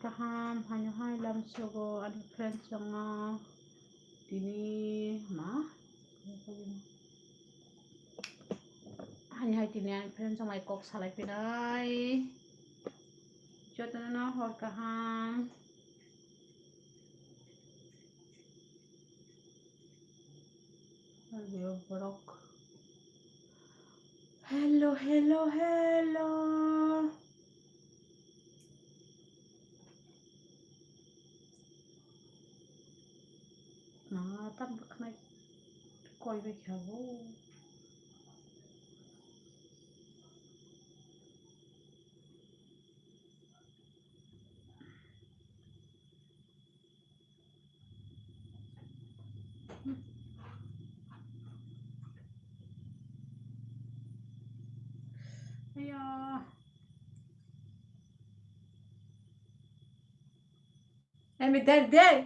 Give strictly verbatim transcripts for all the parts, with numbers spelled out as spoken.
Kaham, haino hai lamsogo ani friends rokno tini ma? Haino hai tini ani friends rok mai kok salai pinai. Jotono hor kaham. Hello, borok. Hello, hello, hello. Ma tam bwkhnai koi bai kha bo. Aiya. Emi dai dai.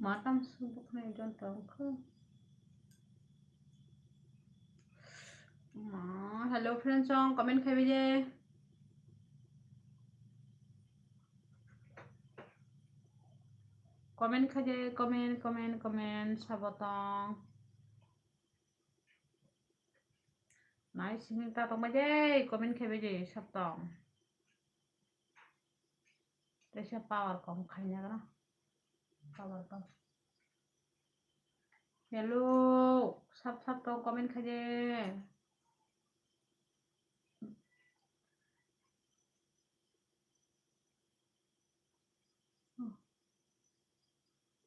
Matam subuk nai don tongkho. Ma, hello friends, song comment khai bije. Comment khai je, comment, comment, comment, sabotong. Nai simi ta tong bije, comment khai bije, sabotong. Teisa power kom khaina gana. Power kom. Hello, sap sap to comment khaje.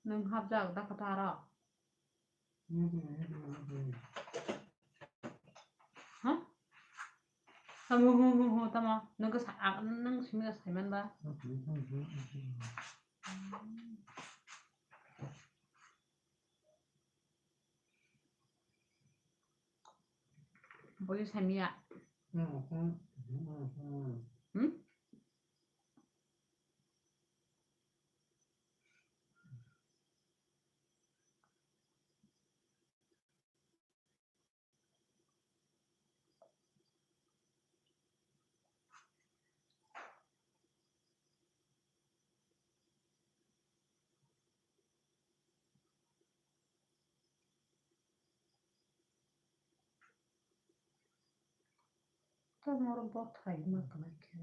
Nwng hapjak da kotaro. Ha? Tamo, hu, hu, hu, tamo. Nwng khe sa-, a, nwng simi khe saiman ba? Boi saimia. Hmm? Tamo oro bothai ma kwlai khe.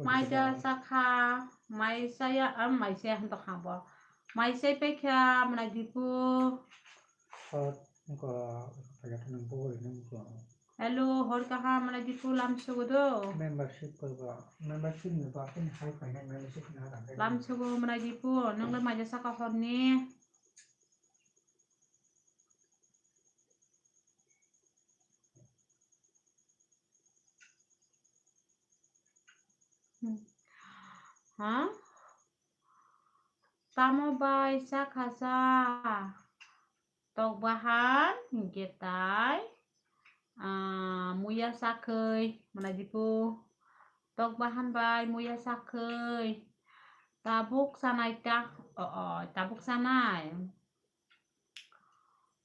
Maisa sakha, maisa ya, am maisa ya hantok habo. Maisa paikha, mwnai dipu. Hello, hor kaham, mwnai dipu lamsogo do. Membership ko ba, membership ni ba, kini hai paina membership na rang. Lamsogo mwnai dipu, nang le maisa sakha horni. Ha? Tamo bai sakha sa? Tok bahan hinkhe tai, ah, muya sakhwi, mwnai dipu. Tok bahan bai muya sakhwi. Tabuk sanai ta, o, o, tabuk sanai.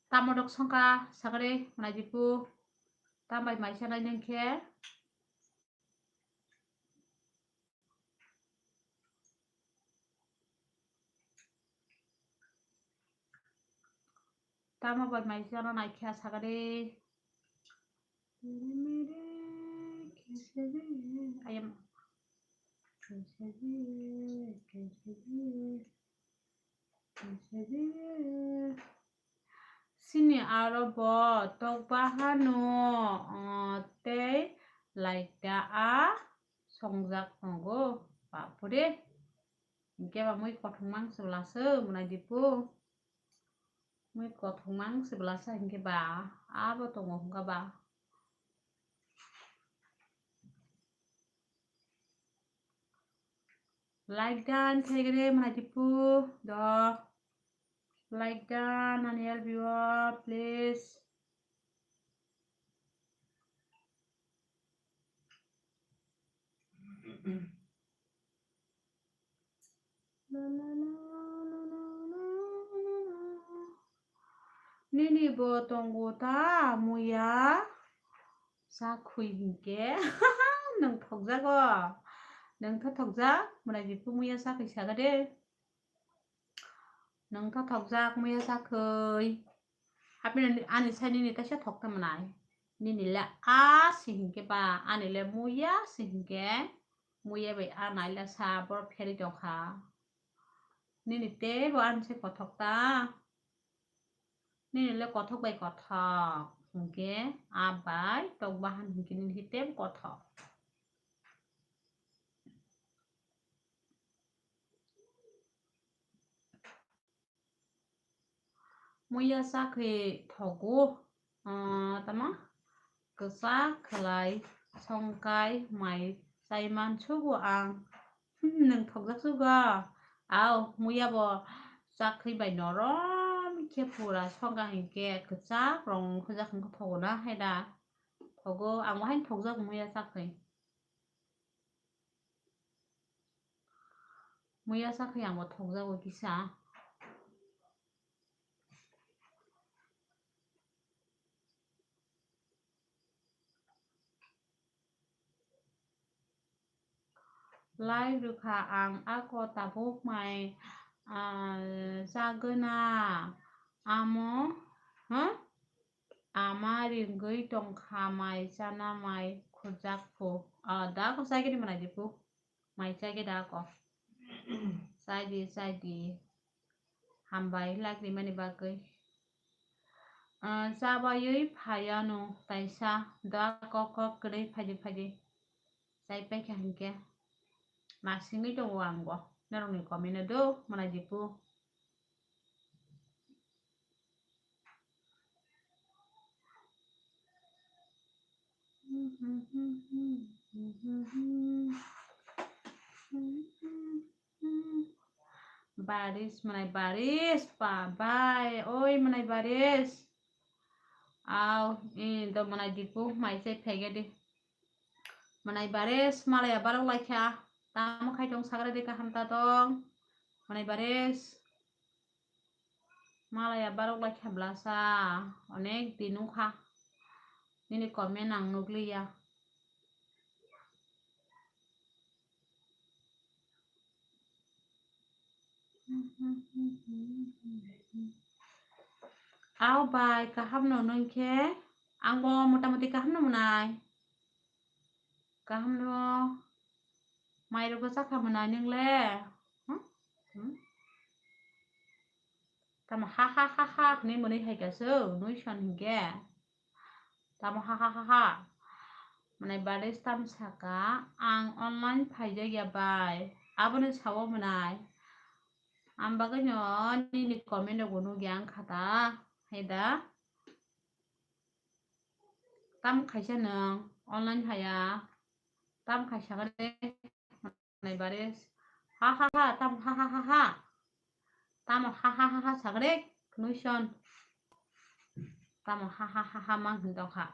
Tamo dok songkha sakre mwnai dipu. Tambai mai sanai nengkhe. Tamo bai mai sanai naikha sakre. Ayam. Sini aro bo tok bahano, ah, tei laita a songjak tongo. Bapore. Hinkhe ba mui kothong mang se bwlasa mwnai dipu. Mui kothong mang se bwlasa hinkhe ba abo tongo hwnkha ba. Like dan khaigre mwnai dipu do. Like dan ani L B. Nini bo tongo ta muya sa khui hinkhe. Nwng thokjago. Nwng tho thokjak, mwnai jephu muya sa khui saga de. Nwng tho thokjak muya sa khui. Hapni ani sai nini kaisa thok ta mwnai. Nini le a si hinkhe ba, ani le muya si hinkhe. Muya bai a naila sa borok pherwi tongkha. Nini teibo ani se kothok ta. Nini le kothok bai kothok hinkhe a bai tok bahan hinkhe nini se teibo kothok. Muya sakhe thogo, ah, tama kwchak khlai songkai mai chaiman sugo ang. Hmm, nwng thokjak sugo. Au, muya bo chakri bai norom khe pura songka hinkhe kwchak rong khujak hinkhe thogo na hai da. Thogo, ang bo haino thokjak muya sakhe. Muya sakhe ang bo thokjago kisa. Lai rwkha ang ako tabuk mai, ah, chagwna amo, ha? Ama ringwi tongkha mai chana mai khurjak phu. Ah, da ko chai gini mwnai di phu. Mai chai ge da ko. Chai di, chai di. Hambai lak rimani bagwi. Ah, chabaiwi phaiano taisa da kok kok kwrwi phaidi phaidi. Chai paikha hinkhe. Nasingwi tongo ang bo. Norokni comment o do mwnai di phu. Baris, mwnai Baris, pa, bai, oi, mwnai Baris. Au, i, do mwnai di phu, mai chai phege di. Mwnai Baris, malaya barok laikha. Tamo khai tong sagra di kaham ta tong. Mwnai Baris. Malaya barok lai kha blasa, onek din wngkha nini comment ang nukliya. Au bai, kaham no nwng khe? Ang bo motamoti kaham no mwnai. Kaham no. Mai rok bo chakha mwnai nwng le? Hmm? Hmm? Tamo ha ha ha ha hwnwi mwnwi hai kha se, nui son hinkhe. Tamo ha ha ha ha. Mwnai Baris tam saka, ang online phaijak ya bai. Abono sao mwnai. Ang bagwi no nini comment rok bo nukya wngkha ta. Hai da. Tam khaisa nwng online haya. Tam khaisa kare. Nai Baris. Ha ha ha, tam ha ha ha ha. Tamo ha ha ha ha sagre, nuison. Tamo ha ha ha ha mang hin tongkha.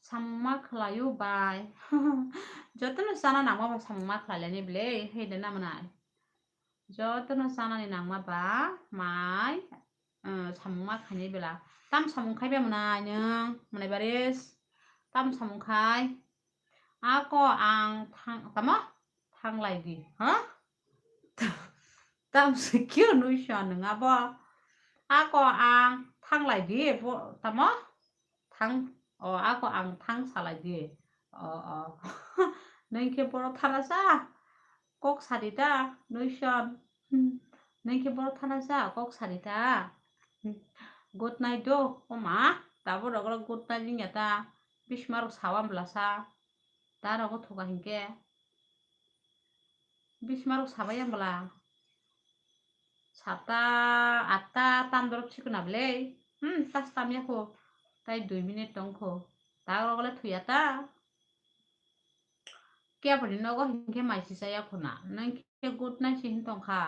Samung ma khlaio bai. Jotono chana nangma ba samung ma khlai laini bwle, hei de na mwnai. Jotono chanani nangma ba mai, eh, samung ma khaini bela. Tam samung khai ba mwnai nwng, mwnai Baris. Tam samung khai. Ako ang thang, tamo? Thanglai di, ha? Tam se kyo nui sha nung abo. Ako ang thanglai di, bo, tamo? Thang, o, ako ang thang salai di. O, o. Nui khe boro thana sa? Kok sadi ta, nui son. Hmm. Nui khe boro thana sa, kok sadi ta. Hmm. Good night do, o ma. Tabo rogro good night ling ya ta. Bisma rok sawa bwla sa. Ta rogo thuka hinkhe. Bisma rok sabai yang bwla. Sata, atta, tam dorop sikuna bwle. Hmm, tas tam ya kho. Tai dui minute tong kho. Ta rogo le thuya ta. Keboni nogo hinkhe mai si chaya khuna. Nang khe good night si hin tongkha.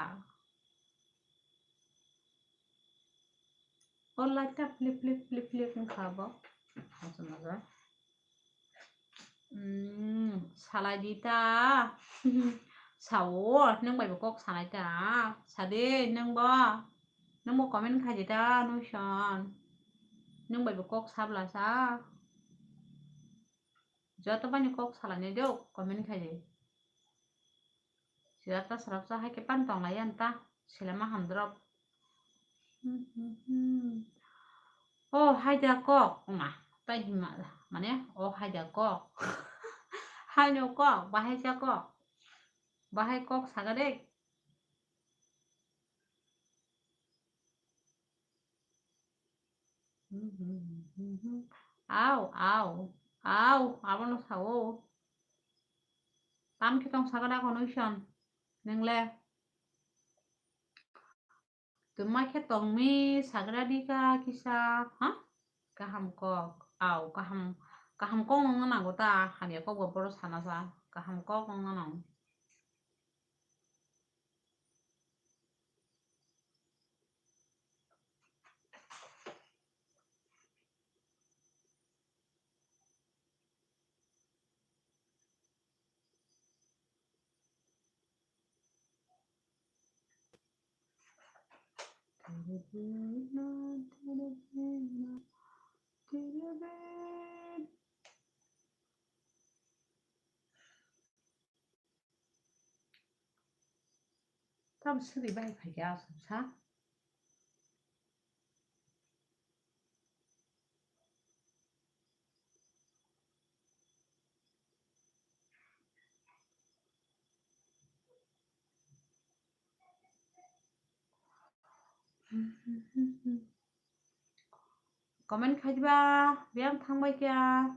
O light ta flip flip flip flip wngkha bo. Maja maja. Mm, salai di ta. Sao, nwng bai bo kok sanai ta. Sadi, nwng bo. Nwng bo comment khai di ta, Nuison. Nwng bai bo kok sabla sa. Joto bani kok salai nai do, comment khai di. Sirata sarapsa hai khe pan tong lai yan ta, selema hamdrop. O haida kok, ma, tai hima, mane, o haida kok. Haino kok, bahai sa kok. Bahai kok saga de. Au, au, au, abono sao. Tam khe tong sagra ko Nuison. Neng le. Twma khe tongmi sagra di ka kisa, ha? Kaham kok. Au, kaham, kaham kok nungna nango ta. Hamya kok bo boro sana sa. Kaham kok nungna nango. Tam siri bai phaikha aswk sa. Comment khai diba, biyang thang bai kya.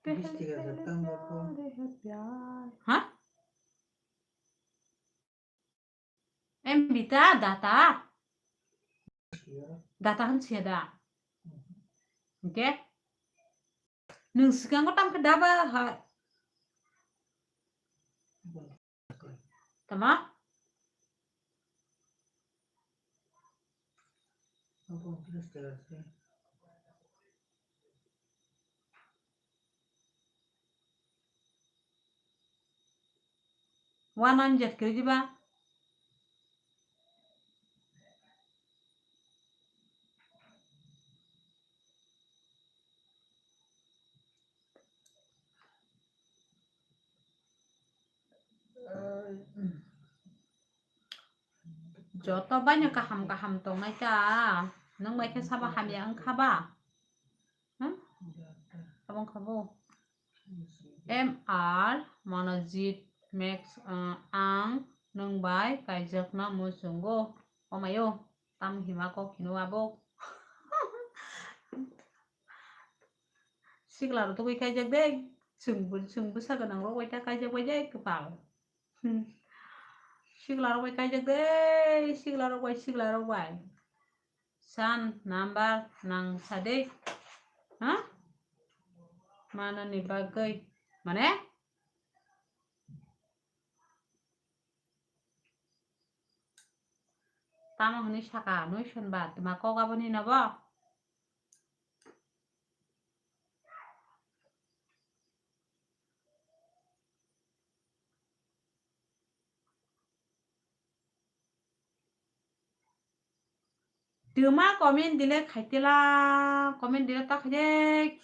Bisti ka sa tang ba ko. Ha? M B ta data. Data han sia da. Oke. Nung sikango tam khe daba ha. Tama? One hundred kiri diba? Joto baino kaham kaham tongnai ta. Nwng bai khe sabo hamya wngkha ba? Hmm? Abo wngkha bo. M R Manojit Max, uh, ang nwng bai kaijakna muchungo. Omayo, tam hima kok hino abo. Sikla rok tugui kaijak de. Chwng bwsa gwnang rok bai ta kaijak bai de kwpal. Hmm. Sikla rok bai kaijak de, sikla rok bai, sikla rok bai. San number nang sade. Ha? Manani bagwi. Mane? Tamo hwnwi saka, nui swnba, tma kok aboni nobo? Tuma comment delete khaitela, comment delete ta khaide.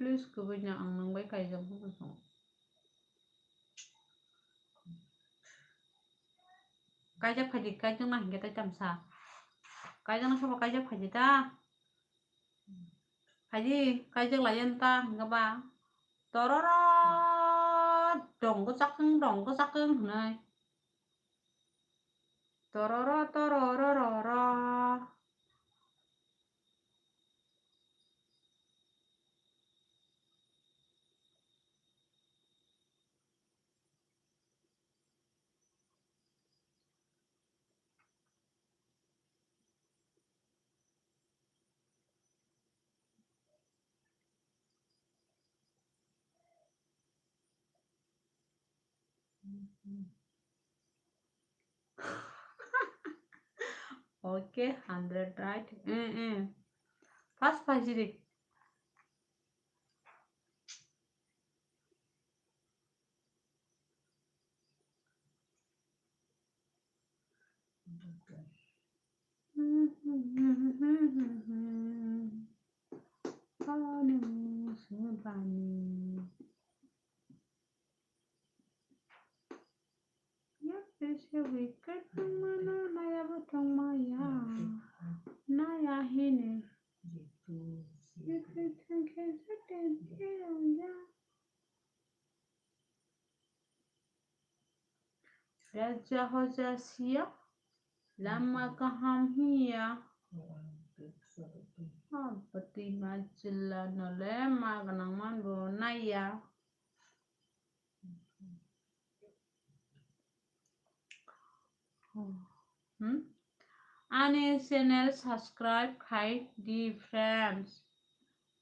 Please, kubui no ang nang bai kaijak bo bwsong. Kaijak phaidi, kaijak na hinkhe tai tamsa. Kaijak na sabo kaijak phaidi ta. Phaidi, kaijak lai yan ta hinkhe ba. Tororo, dong kwchak wng, dong kwchak wng hwnwi. Tororo, tororo, roro. Okay, hundred right. Eh, eh. First paisiri. Ya, ese wicket tongmano naya bo tongmaya. Naya hini. Raja hoja siya, lama kaham hiya. Abati majila nole ma ganang man bo naya. Hmm? Ani channel subscribe khai di friends.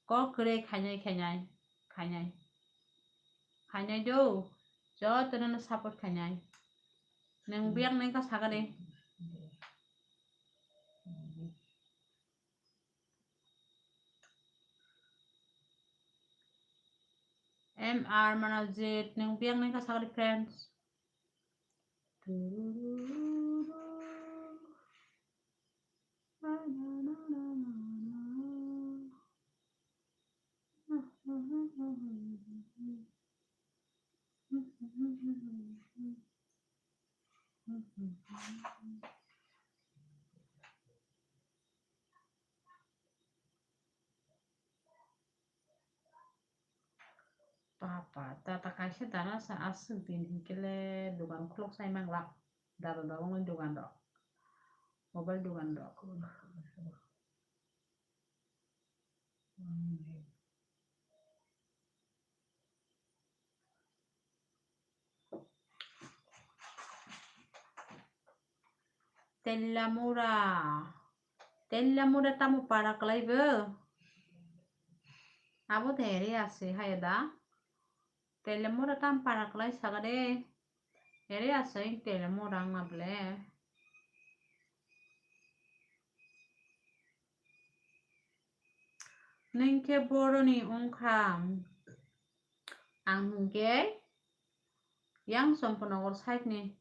Kok kwrwi khainai, khainai, khainai. Khainai do. Jotono no support khainai. Nwng biyang nai ka sakani. M R Manojit, nwng biyang nai ka sakani friends. Papa, tata kaisa dana sa aswk din hinkhe le dogan khuluk sai mangla. Dada da wngwi dogan rok. Mobile dogan rok. Tellamura. Tellamura tamo para kwlai bo? Abo de ere ase hai da. Tellamura tam para kwlai saga de. Ere ase Tellamura wngma ble. Nwng khe boroni wngkha. Ang hwnkhe yang Champanagar side ni.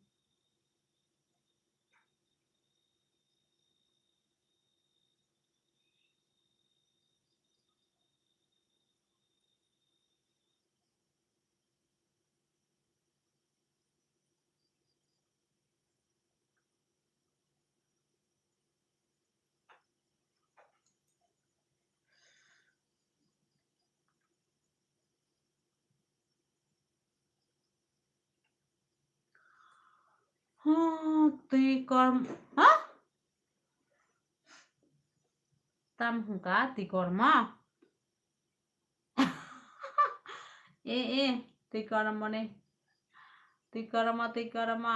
Huh, twi korm-, ha? Tam hwnka twi korma? E, e, twi kormo ni. Twi korma, twi korma.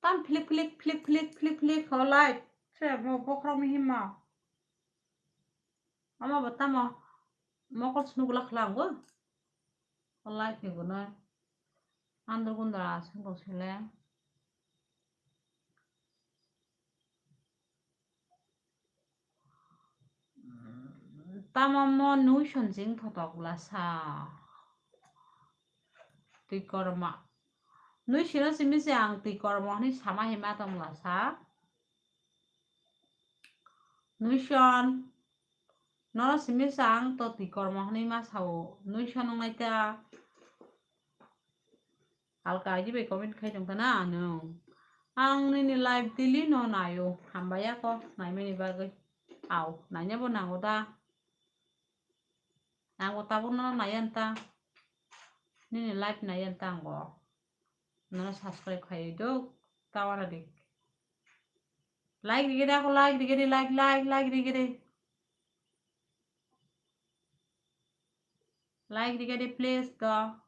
Tam flik, flik, flik, flik, flik, flik, ho light. Se mo bokhorok mi himma. Ama bo tamo mokol swnuk glak khla ango. Light ni bo no. Andro gundra swngo sele. Tamo mo nuison jing thotok glasa. Twi korma. Nuison simi se ang twi korma hwnwi sama hima tong glasa. Nuison. Nono simi se ang to twi korma hwnwi ma sao. Nuison wngnai ta. Alka aidi bai comment khai tong khana nwng. Ang nini live daily no naio. Hambai ya ko naimani bagwi. Au, naina bo nango da. Ang bo tabuk no naiyan ta. Nini live naiyan ta ang bo. Nono subscribe khai do. Tawara dik. Like rige de ako, like rige de, like, like, like rige de. Like rige de, please do.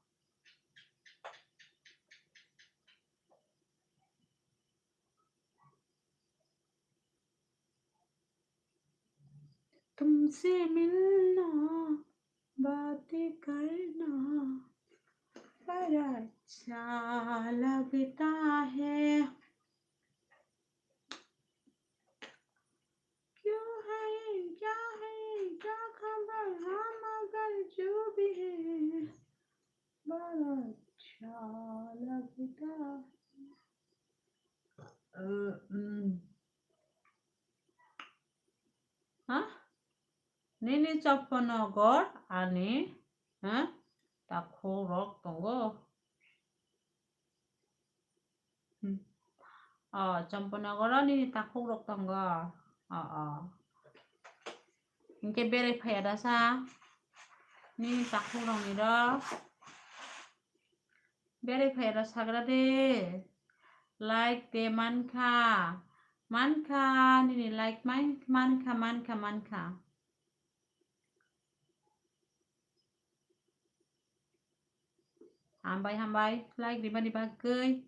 तुमसे मिलना बातें करना पर अच्छा लगता है। क्यों है, क्या है, क्या खबर, हाँ मगर जो भी है, बड़ा अच्छा लगता है। Uh, mm. Ha? Nini Champanagar ani, ha? Takhuk rok tongo. Hmm. Oh, Champanagar o nini takhuk rok tongo. Oh, oh. Hinkhe berai phaiya da sa? Nini takhuk rok ni rok. Berai phaiya rok sagra de. Like de mankha. Mankha, nini like man-, mankha, mankha, mankha. Hambai, hambai, like rimani bagwi.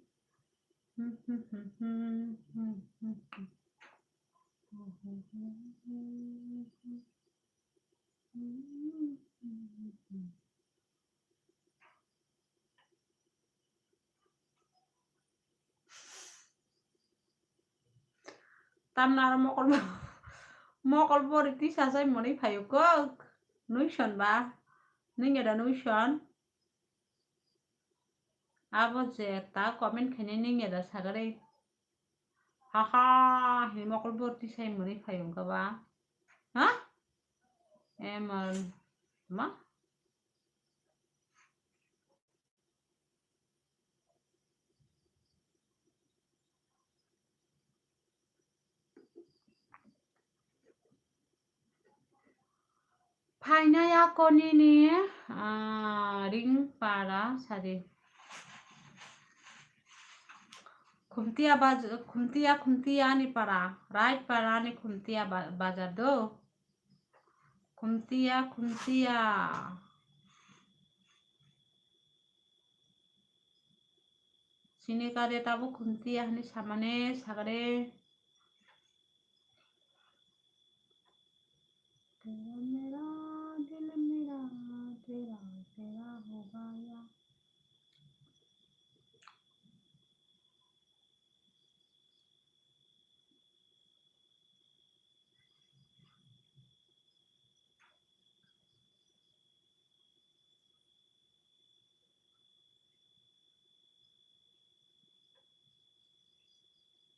Tamna aro mokol bo, mokol bori tisa sai mwnwi phaio kok. Nuison ba. Nungya da nuison. Abo je ta comment khainai nungya da sagari. Haha, hini mokol bori tisa mwnwi phaio wngkha ba. Ha? Emon. Ma? Phainai ako nini, ah, ring para sadi. Khumtia baj-, khumtia, khumtia ni para, right para ni khumtia ba-, bazar do. Khumtia, khumtia. Sini kare tabuk khumtia hwnwi samane sagare. तेरा मेरा दिल मेरा, तेरा तेरा हो गया।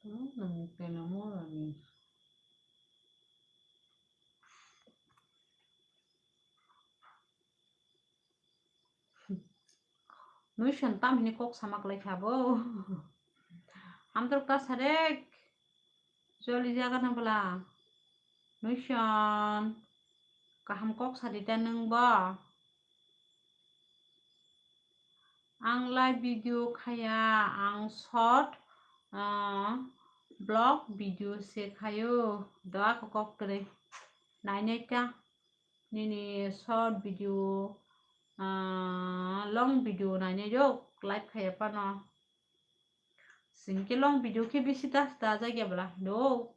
Ano nang tenamo rani. Nuison tam hini kok sama kwlai kha bo. Hamtrok ta sarek. Joli jaga na bwla. Nuison. Kaham kok sadi ta nwng bo. Ang live video khaya, ang short, ah, vlog video se khayo. Doa ko kok kwrwi. Nainai ta. Nini short video, ah, long video nainai rok live khaya phano. Singke long video khe bisi ta, ta jagya bwla do.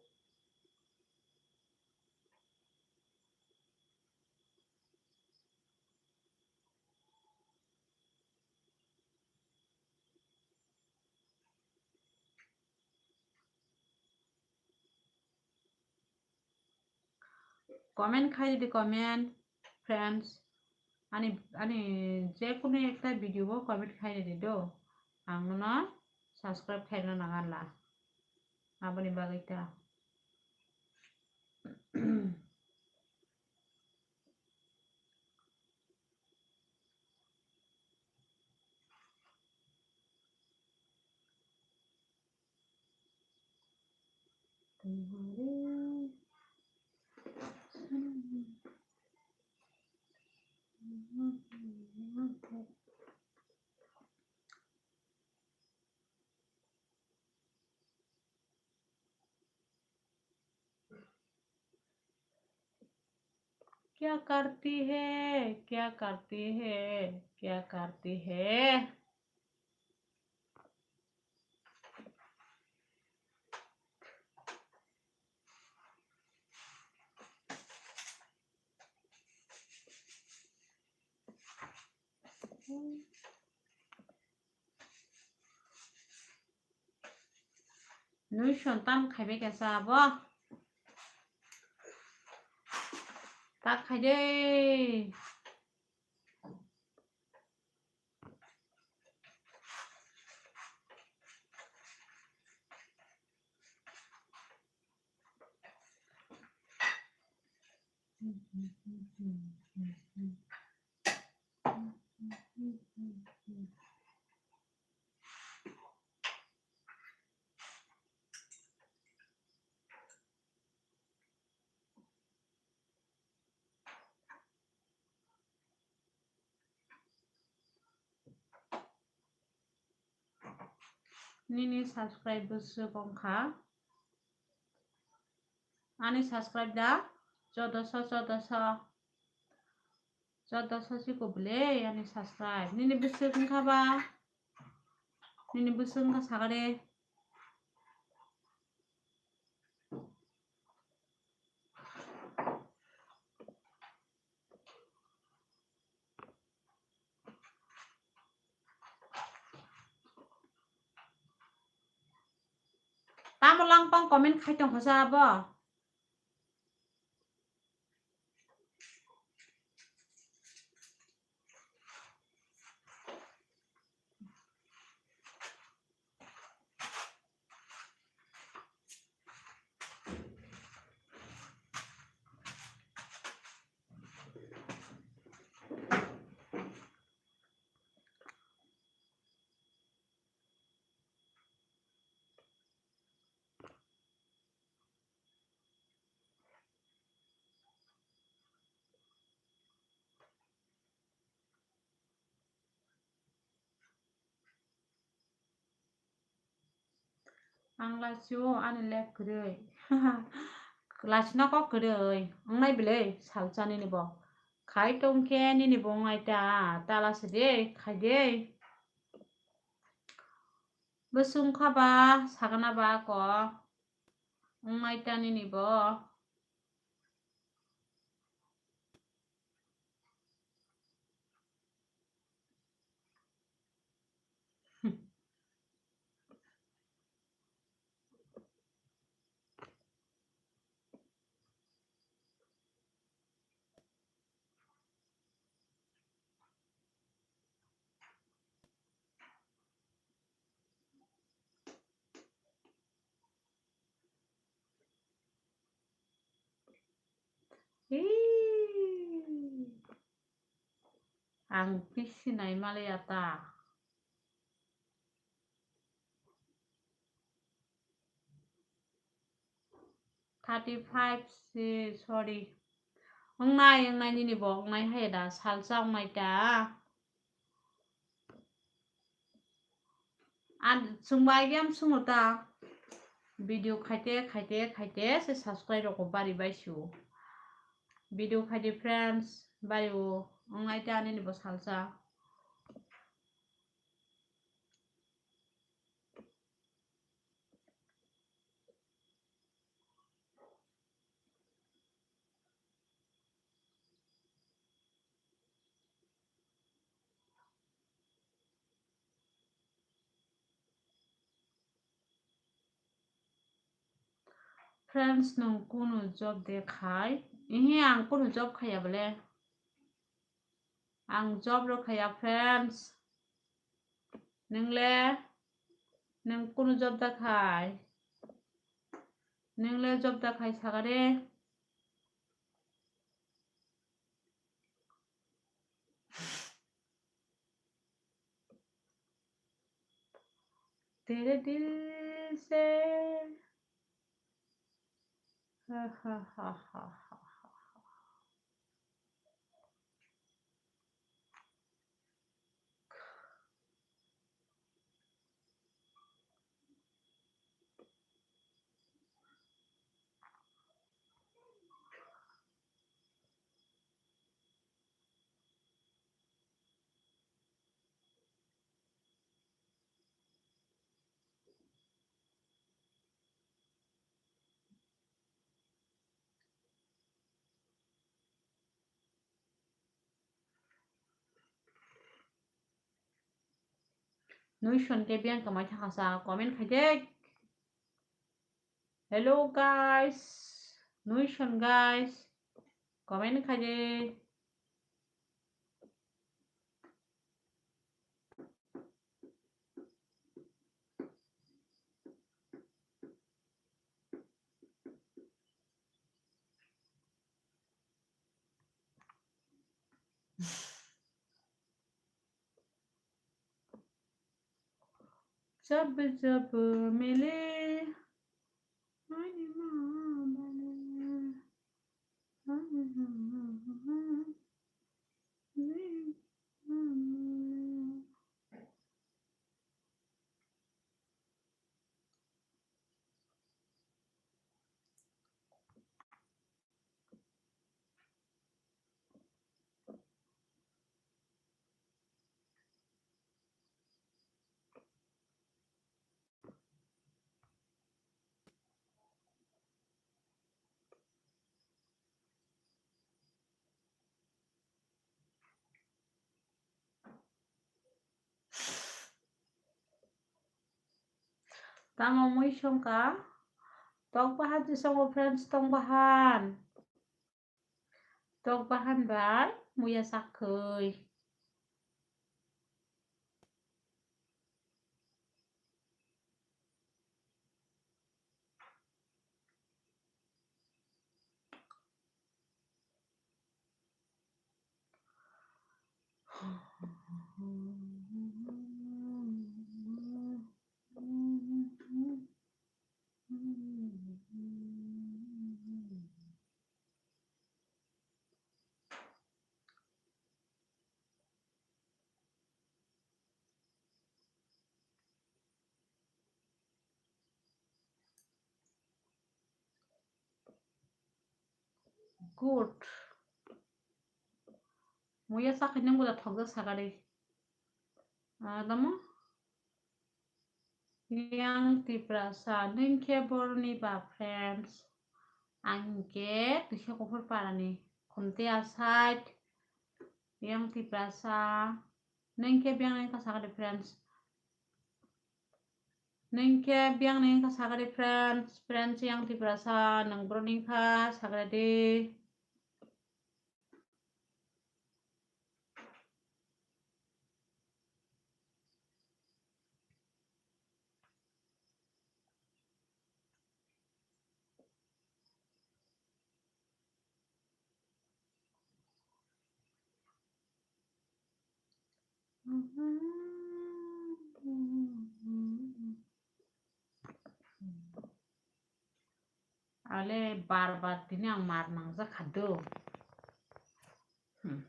Comment khai di, comment, friends. Ani, ani je kunu ekta video bo comment khai di do. Ang no subscribe khai na nangan la. Aboni bagwi ta. तुम्हारे क्या करती है, क्या करती है, क्या करती है? Nuison tam khaibai kesa abo. Tak khaide. Nini subscribe bwswk wngkha? Ani subscribe da chodoso, chodoso, chodoso si kubule ani subscribe. Nini bwswk wngkha ba? Nini bwswk wngkha sagare? Tamo langpang comment khai tongkha sa abo? Ang lachio ani lek kwrwi. Lachina kok kwrwi. Wngnai bwlwi salsa nini bo. Khai tongkhe nini bo wngnai ta. Tala se de, khai de. Bwswng kha ba, sakana ba ko. Wngnai ta nini bo. Ih, ang pisi nai maliya ta. Thirty five si, sorry. Wngnai, wngnai nini bo, wngnai hai da, salsa wngnai ta. An, chwngbo aigiyam chwngo ta. Video khaite, khaite, khaite, se subscribe rokbo bari bai su. Video khaite friends, bari o, wngnai ta nini bo salsa. Friends, nwng kunu job de khai? Ihi, ang kunu job khaiya bole. Ang job rw khaiya, friends. Nwng le, nwng kunu job da khai? Nwng le job da khai sagare? तेरे दिल से, ha ha ha ha ha. Nuison ke biyang kamai thangsa comment khai de. Hello guys, nuison guys, comment khaidi. Jab jab mile. Tamo mui songkha? Tok bahan se songo friends, tong bahan. Tok bahan bai muya sakhoi. Good. Muya sakhi nang boda thokjak sagari. Adamo. Yang Tiprasa, nung khe boroni ba friends. Ang khe Tuisa Kuphur Parani. Khumtia side. Yang Tiprasa. Nung khe biyang nang kha sagari friends. Nung khe biyang nang kha sagari friends. Friends Yang Tiprasa, nung boroni kha sagari di. Ale bar bar tini ang mar nangjak kha do. Hmm.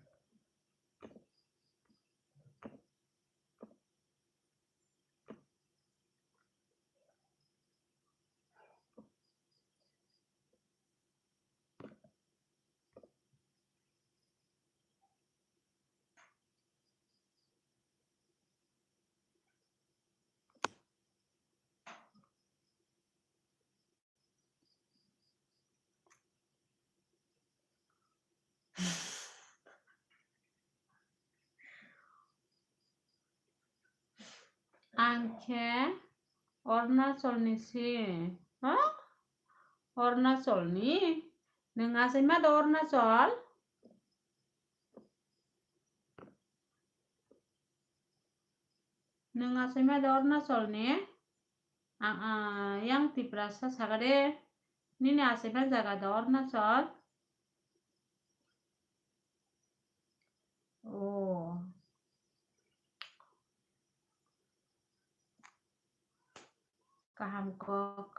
Ang khe Arunachalni se, ha? Arunachalni? Nwng achaima da Arunachal? Nwng achaima da Arunachalni? Ang, ah, yang Tiprasa saga de. Nini achaima jaga da Arunachal? Oh. Kaham kok.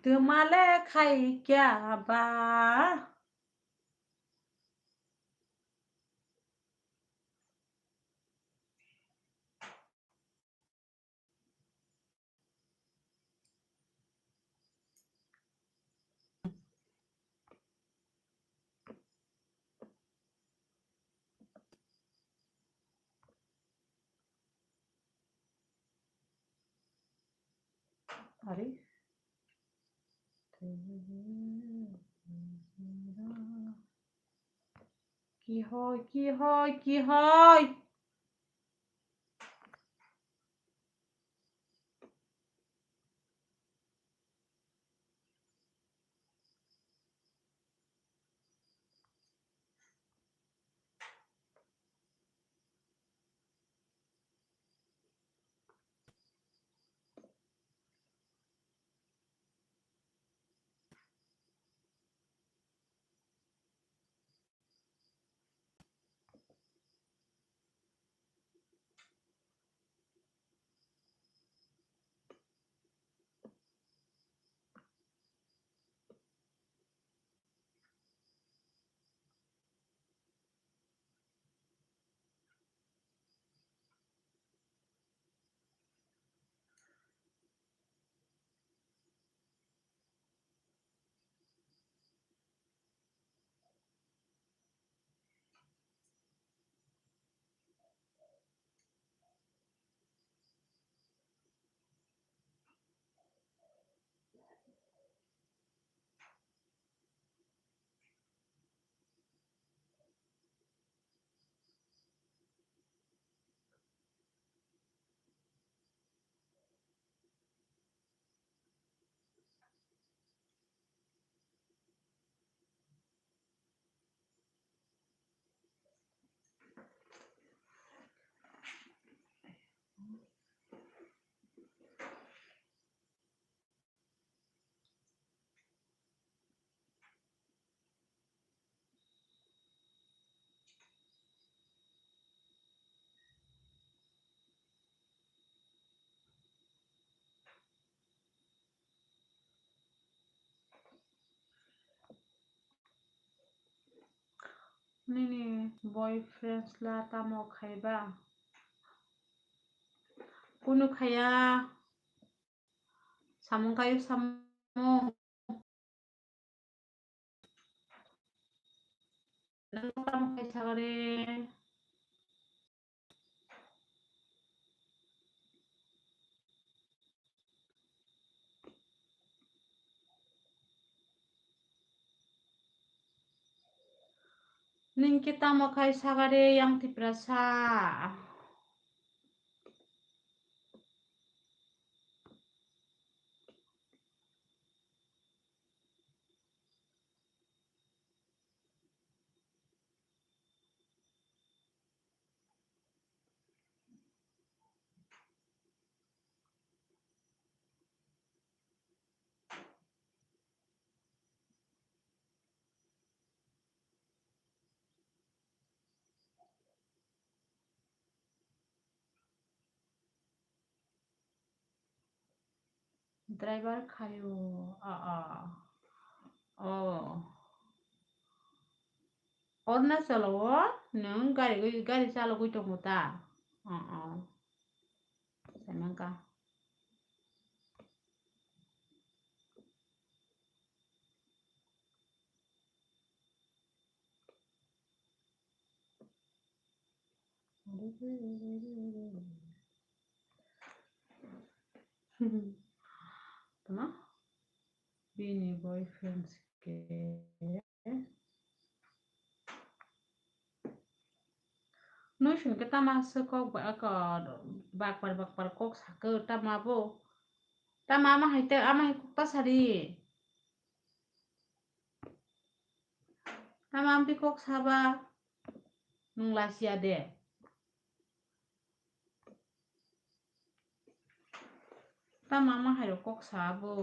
Twma le khai kya ba? Ari. Kihoi, kihoi, kihoi. Nini boyfriend la tamo khaiba? Kunu khaya. Samung kayo samung. Nang tamo khai sagare. Nini khe tamo khai sagare yang Tiprasa? Driver khayo, a, a. O. Arunachal o nwng gari, gari chalogwi tongo ta? O, o. Sai mankha. Tama? Bini boyfriend se. Nui sing khe tama se kok ba-, ko-, bakpar bakpar kok sakhe tama bo. Tama ama hai te, ama hai kok ta sari. Tama amtwi kok saba nwng lachiya de. Tama ama hai rok kok sabo.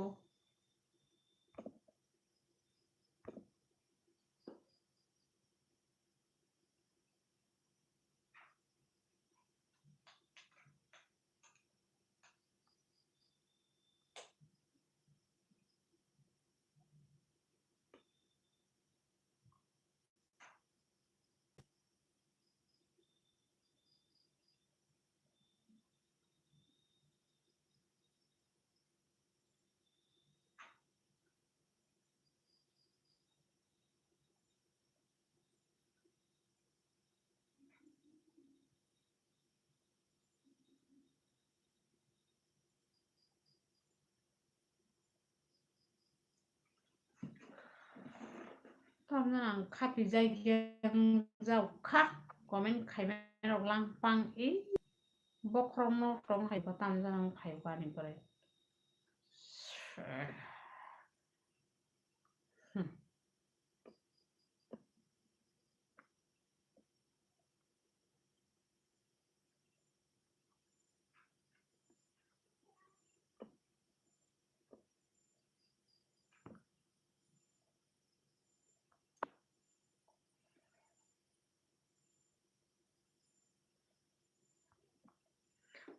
Tamjani ang khapi jai yang jau kha, comment khaimani rok lang pang i bokhorok no tong hai ko tamjani ang phai ko ani pore. Hmm.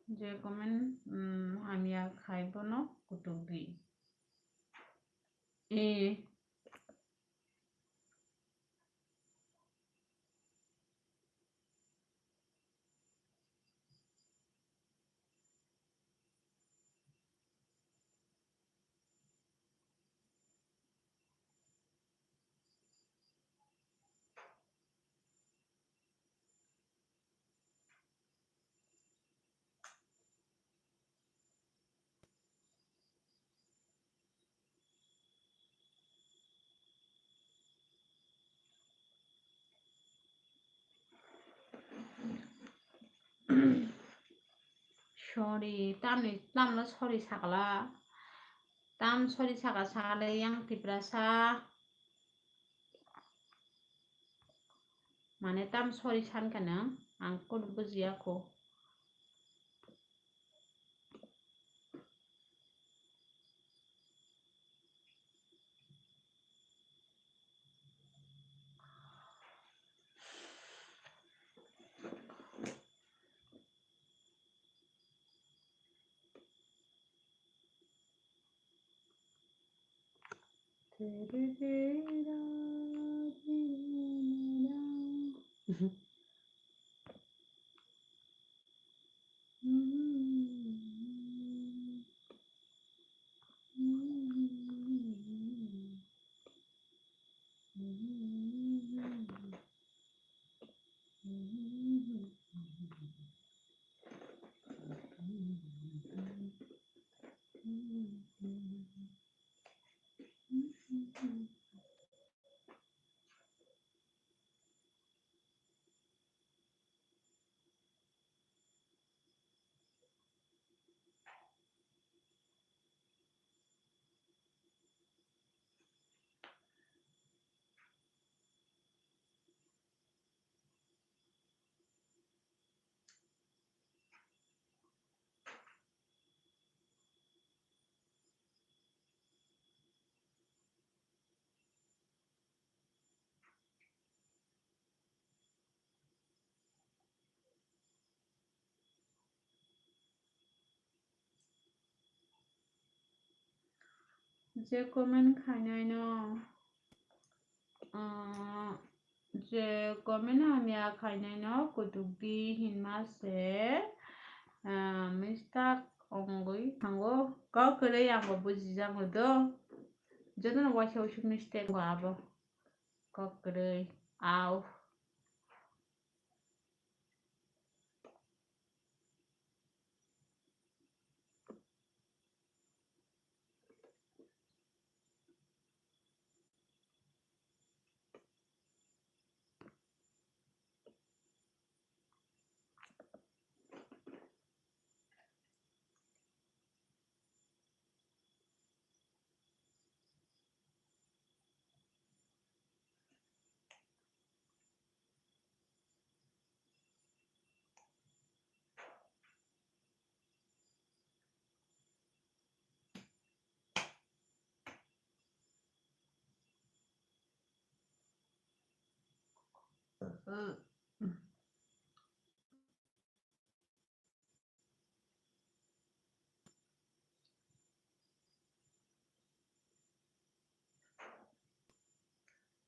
Je comment, um, hamya khai bono kutuk di. E. Sorry, tamni, tamno sorry sakla. Tam sorry saka sakale yang Tiprasa. Mane tam sorry sankha nang, ang kono bujiya ko. Je comment khainai no, ah, je comment hamya khainai no kutuk di hinma se, ah, mistake ongwi thango. Kok kwrwi ang bo bujijakgo do. Jotono waisa waisa mistake bo abo. Kok kwrwi. Au.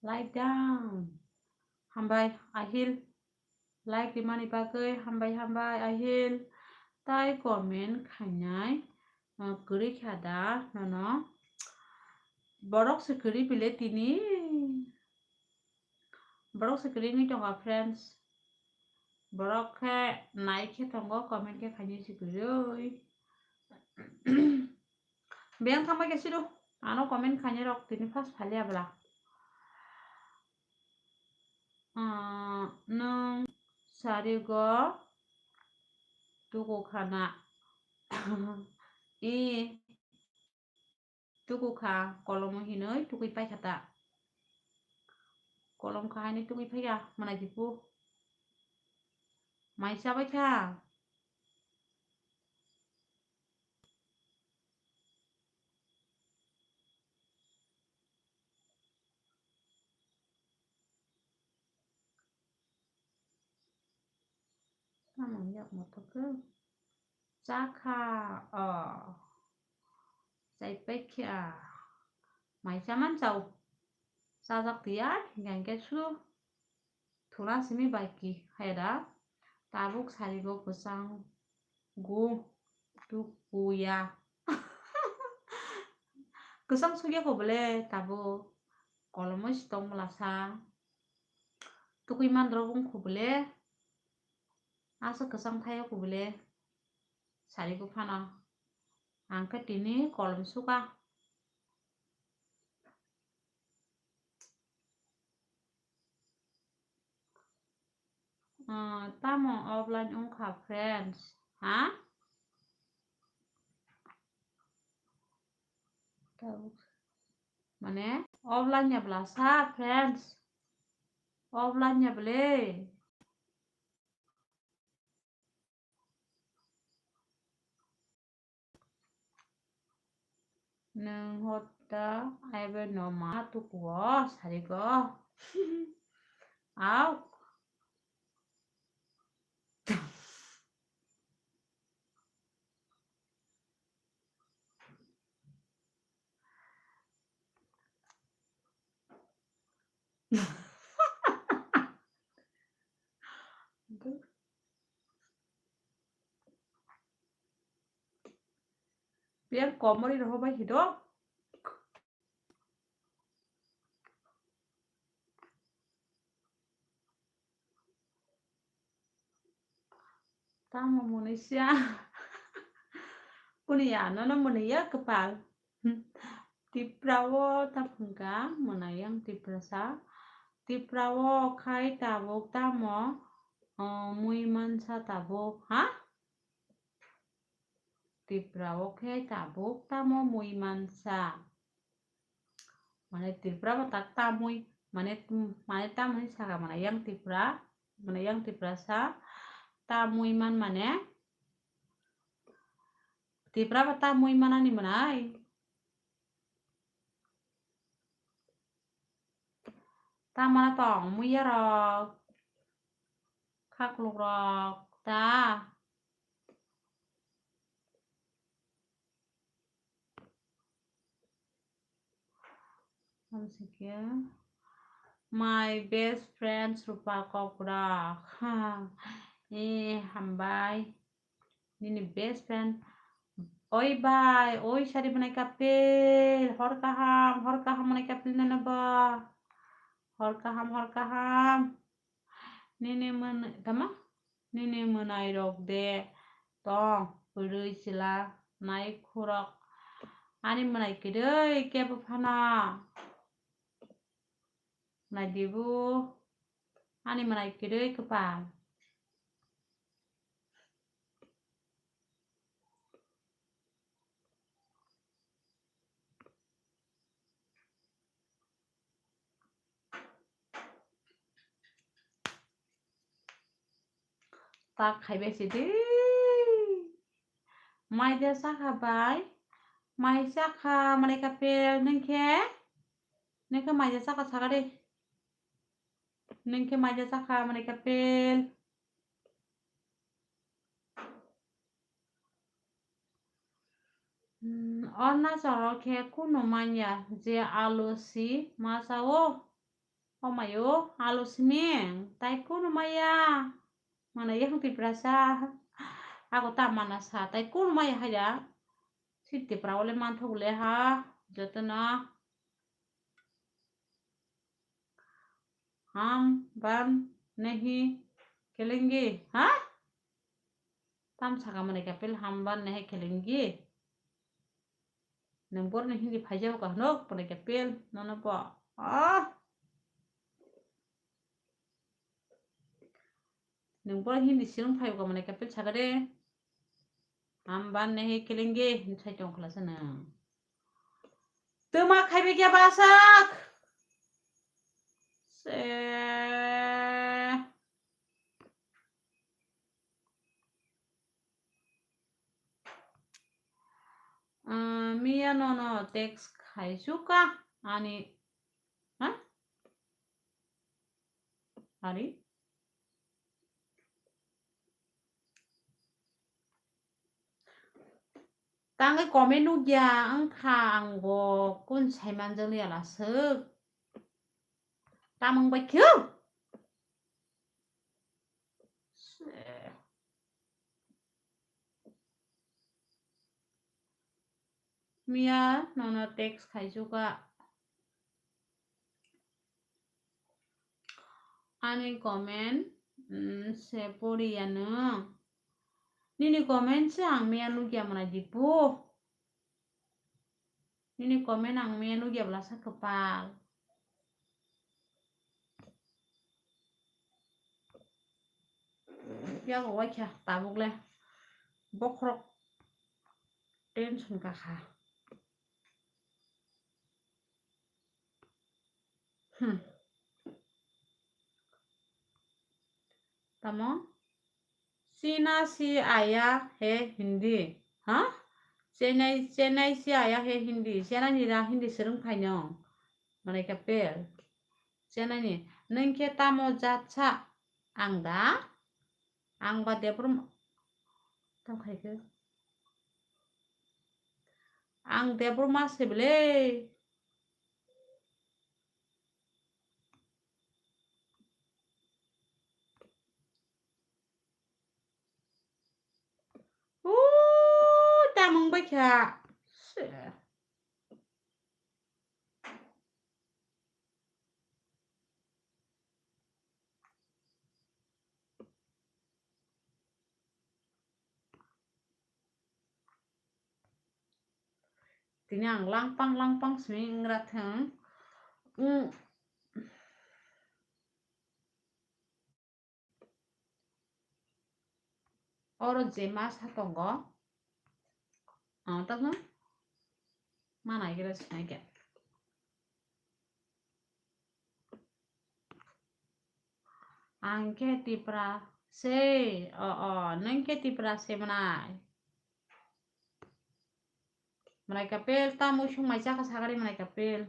Like down. Hambai, Ahil. Like rimani bagwi hambai, hambai, Ahil. Tai comment khainai, uh, kwrwi kha da nono. Borok se kwrwi bile tini. Borok se kwrwi wngwi tongo, friends. Borok khe nai khe tongo, comment khe khainai se kwrwi. Biyang thangma khe sido. Ano comment khainai rok tini first phaliya bwla. Ah, nwng sarigo tuku khana. I tuku kha, kolomo hinwi tukui paikha ta. Kolom kha haini tukui phaikha, mwnai dipu. Mai chabai kha. Tamo yakmo tokhe. Chakha, o. Chaipai kha. Mai chaman chao. Chajak tiya, hingkha hingkhe su. Thuna simi bai ki, hai da. Tabuk sarigo kwchang gu tukuya. Kwchang sugya kho bole tabuk. Kolomoi si tong bwlasa. Tukui mandrok wng kho bole. Aswk kwchang thaio kho bole. Sarigo phano. Ang khe tini kolom suka. Ah, tamo offline wngkha, friends? Ha? Mane, offline ya bwlasa, friends? Offline ya bwle? Nwng hota aibe no ma tukuo sarigo. Au. Pian komori roho bai hido. Tamo mwnwi siya. Kuni ya, nono mwnwi ya kwpal. Tipra o ta phungka, mwnai yang Tiprasa. Tipra o khai tabuk tamo, o, mui mansa tabuk, ha? Tipra o khe tabuk tamo mui mansa. Mane Tripura bo tak tamui, mane, mane tamui saka mane yang Tripura, mane yang Tripura sa tamui man mane Tripura bo tamui manani mwnai. Tamana tong muiya rok, khakluk rok ta. Hamsike. My best friend Rupa Kokra. Ha. Eh, hambai. Nini best friend. Oi bai, oi sari mwnai kapil. Hor kaham, hor kaham mwnai kapil nana ba. Hor kaham, hor kaham. Nini mwn-, tama? Nini mwnai rok de tong, kwrwi chwla, nai khurok. Ani mwnai kwrwi kebo phano. Nai dibu, ani mwnai kwrwi kwpal. Tak khaibai se de. Mai de sakha bai. Mai sakha mane kapel nengkhe. Nengkhe mai de sakha sakha de. Nengkhe mai de sakha mane kapel. Hmm, Arunachal o khe kunu manya je alu si ma sao. O mayo, alu simi, tai kunu maya. Mana yang Tiprasa. Ako ta mana sa, tai kunu maya haya. Si Tipra ole manthok le ha, jotono. Ham ban nahi khelengi, ha? Tam saka mane kapil ham ban nahi khelengi. Nang borni hindi phaijao ka hno, pone kapil, nono po. Ah. Nwng bo Hindi swrwng phai kha, mwnai kapil sakha de. Hamba ne he kelenge, hin sai tong khlasa nwng. Twma khaibai khe basak. Se. Ah, miya nono text khaisukha ani, ha? Ari? Tangwi comment nukya wngkha, ang bo kun saimanjakliya laswk. Tamung bai khe? Miya nono text khaisukha. Ani comment, mm, se poriya nwng. Nini comment se ang miya nukya mwnai dipu. Nini comment ang miya nukya bwlasa kwpal. Yago waikha tabuk le bokhorok tension kakha. Hmm. Tamo? China si aya he Hindi. Ha? Chennai, Chennai si aya he Hindi. Chennai ni ra Hindi swrwng phaino. Mwnai kapil. Chennai ni. Nwng khe tamo jat sa? Ang da? Ang ba Debrum-, tam khai khe? Ang Debbarma se bwle. Uuu, tamung bai kha. Se. Tini ang langpang langpang simi wngra thung. Mm. Oro je ma sa tongo, ah, tamo? Ma naigra sinai khe. Ang khe Tipra se, o, o, nwng khe Tipra se mwnai. Mwnai kapil, tamo sung mai chakha sagari mwnai kapil.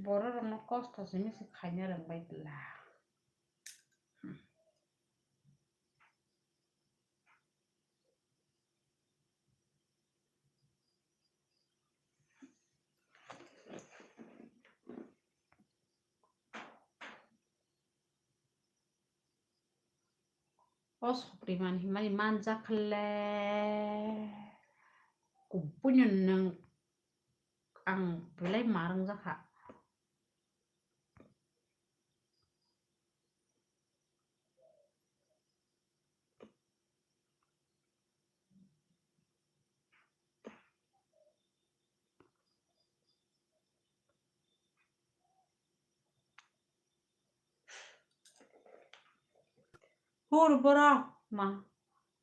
Borok rokno kosto simi se khaina rwngbai bwla. O sokri man himani manjak le kubui no nwng ang belai marwng jakha. Hur borok ma,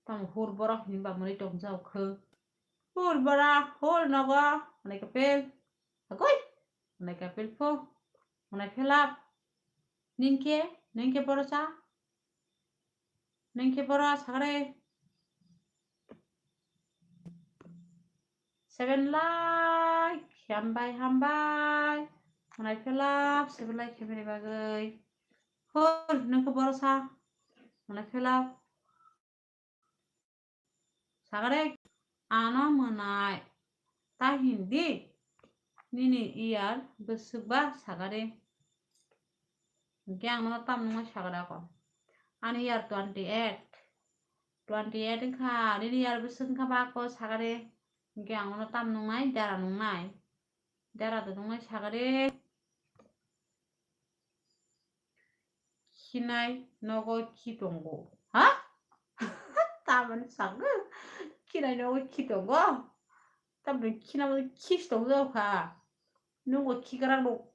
tamo hur borok hinwi ba mwnwi tong jao kho. Hur borok, hur nogo, mwnai kapil. Agoi, mwnai kapil pho, mwnai phelap. Ningkhe, ningkhe borosa. Ningkhe boro sagre. Seven like, hambai, hambai. Mwnai phelap, seven like khe mwnai bagwi. Hur, ningkhe borosa. Mwnai phelap. Sagare, ano mwnai ta hindi, nini iyar bwswk ba sagare. Hinkhe ang nono tam nungma sakha da ko. Ani year twenty eight. Twenty eight wngkha, nini year bwswk wngkha ba ko sakha de. Hinkhe ang nono tam nungnai, dara nungnai. Dara da nungnai sakha de. Khinai nogo khi tongo. Ha? Tamani sakha. Khinai nogo khi tongo. Tamni khina bo khi tongo kha. Nungo khi kwrak rok.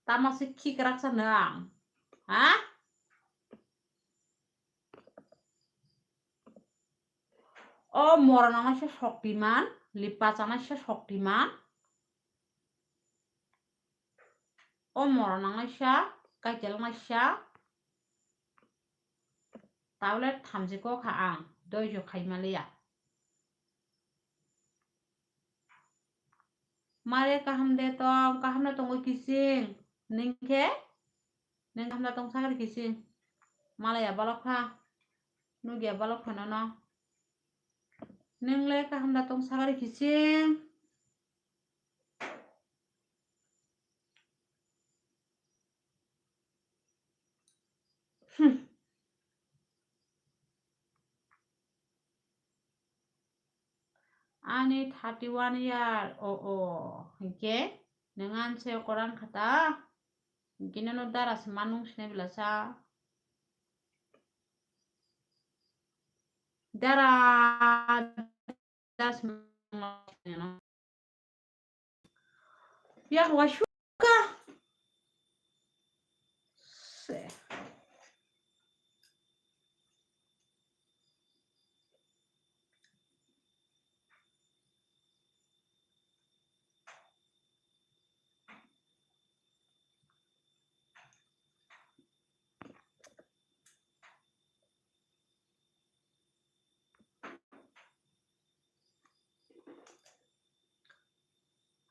Tama se khi kwrak sa nang. Ha? O mora nangnaisa Shaktiman, lipa chanaisa Shaktiman. O mora nangnaisa, kaichel naisa. Tablet thamchi kokha ang, doijo khaimaliya. Mare kaham de tong, kaham no tongo kising. Ningkhe? Neng kaham da tong sakari kising. Malaya balok kha. Nugya balok kha nono. Neng le kaham da tong sakari kising. Hmm. Ani thirty one year, o, o, hinkhe nwng anse korang khata, hinkhe nono dara se manung sine belasa. Dara, dara se manung sine no. Yak wa shuka. Se.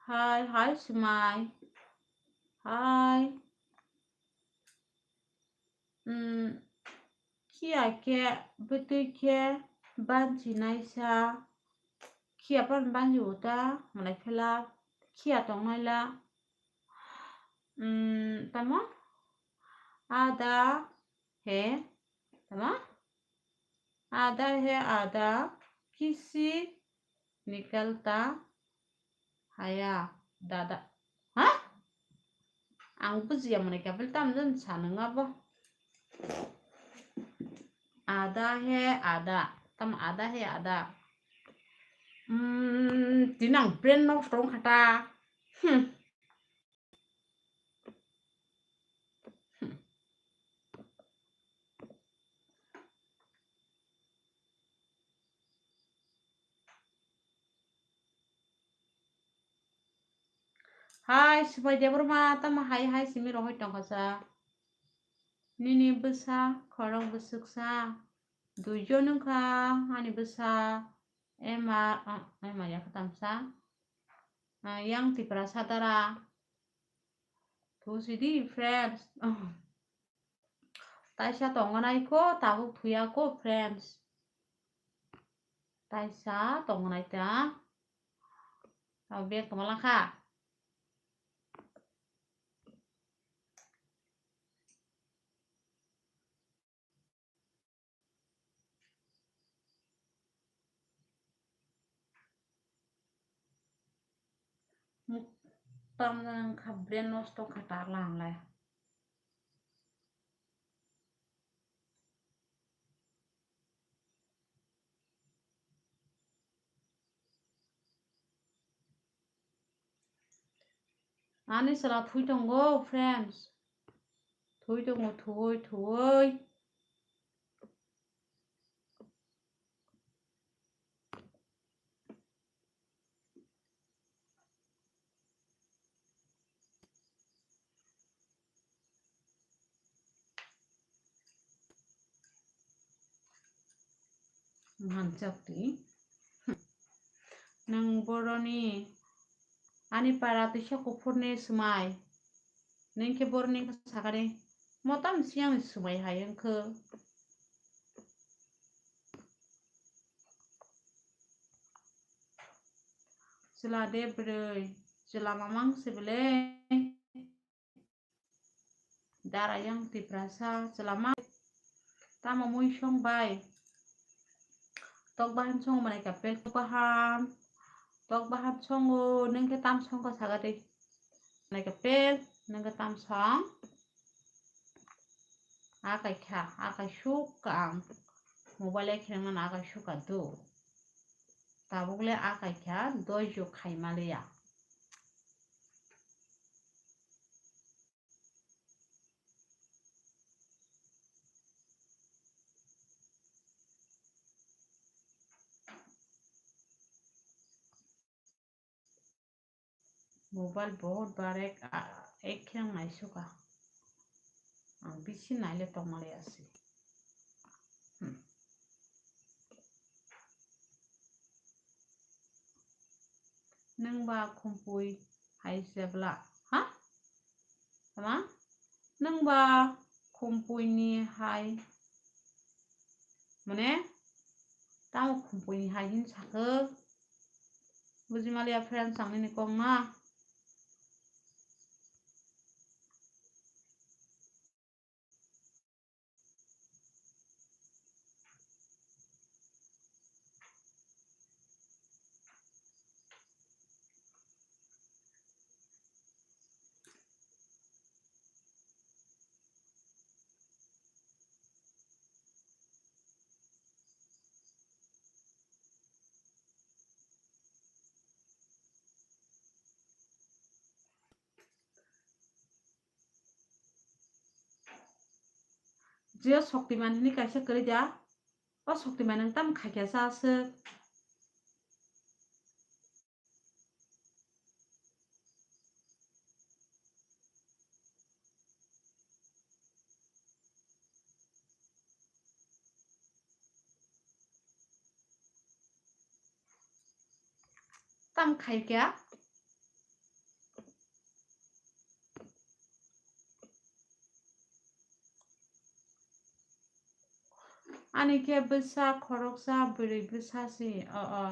Hai, hai, swmai. Hai. Hmm, khiya khe, bwtwi khe, banchi naisa. Khiya pan banchi uta, malai phela, khiya tong naila. Hmm, tamo? Ada he, tamo? Ada he ada, kisi nikalta haya, dada. Ha? Ang bujiya mani kabil tam jon sanung abo. Ada he ada. Tam ada he ada. Hmm, tinang brain nok strong khata. Hmm. Hai, Subai Debbarma, tamo hai hai simi rohoi tongkha sa. Nini bwsa, khorok bwswk sa. Duijon wngkha, ani bwsa, Ema, ah, Ema ya khatam sa. Ah, yang Tiprasa dara. Thusidi, friends. Taisa tongo nai ko, tabuk thuya ko, friends. Taisa tongo nai ta. Tabuk bag tongma lakha. Muk-, tam wngkha brain nosto wngkha ta lang le. Ani chwla thwi tongo, friends. Thwi tongo, thwi, thwi. Manchak twi. Nwng boroni ani para twisa kuphurni swmai. Nwng khe boroni wngkha sakani, motam siyang swmai hai wngkhe. Chwla de bwrwi, chwla mamang se belai. Dara yang Tiprasa chelama. Tamo mui song bai. Tok bahan songo manai kapel tok bahan. Tok bahan songo nengke tam songko sagati. Manai kapel nengke tam song. Akai kha, akai suk ang. Mobile ai khe nang akai suk a do. Tabuk le akai kha doijo khai maliya. Mobile bohot bar ek, a, ek khe ang naisukha. Ang bisi naile tongmali asi. Hmm. Nwng ba khumpui hai se bwla, ha? Tama? Nwng ba khumpui ni hai. Mane, tamo khumpui ni hai hin sakhe. Buji maliya friends, ang nini kok na. Jio Shaktiman hwnwi kaisa kwrwi da. O Shaktiman, nwng tamo khaikha sa aswk? Tam khaikha. Ani khe bwsa khoroksa, bwrwi bwsa si. O, o.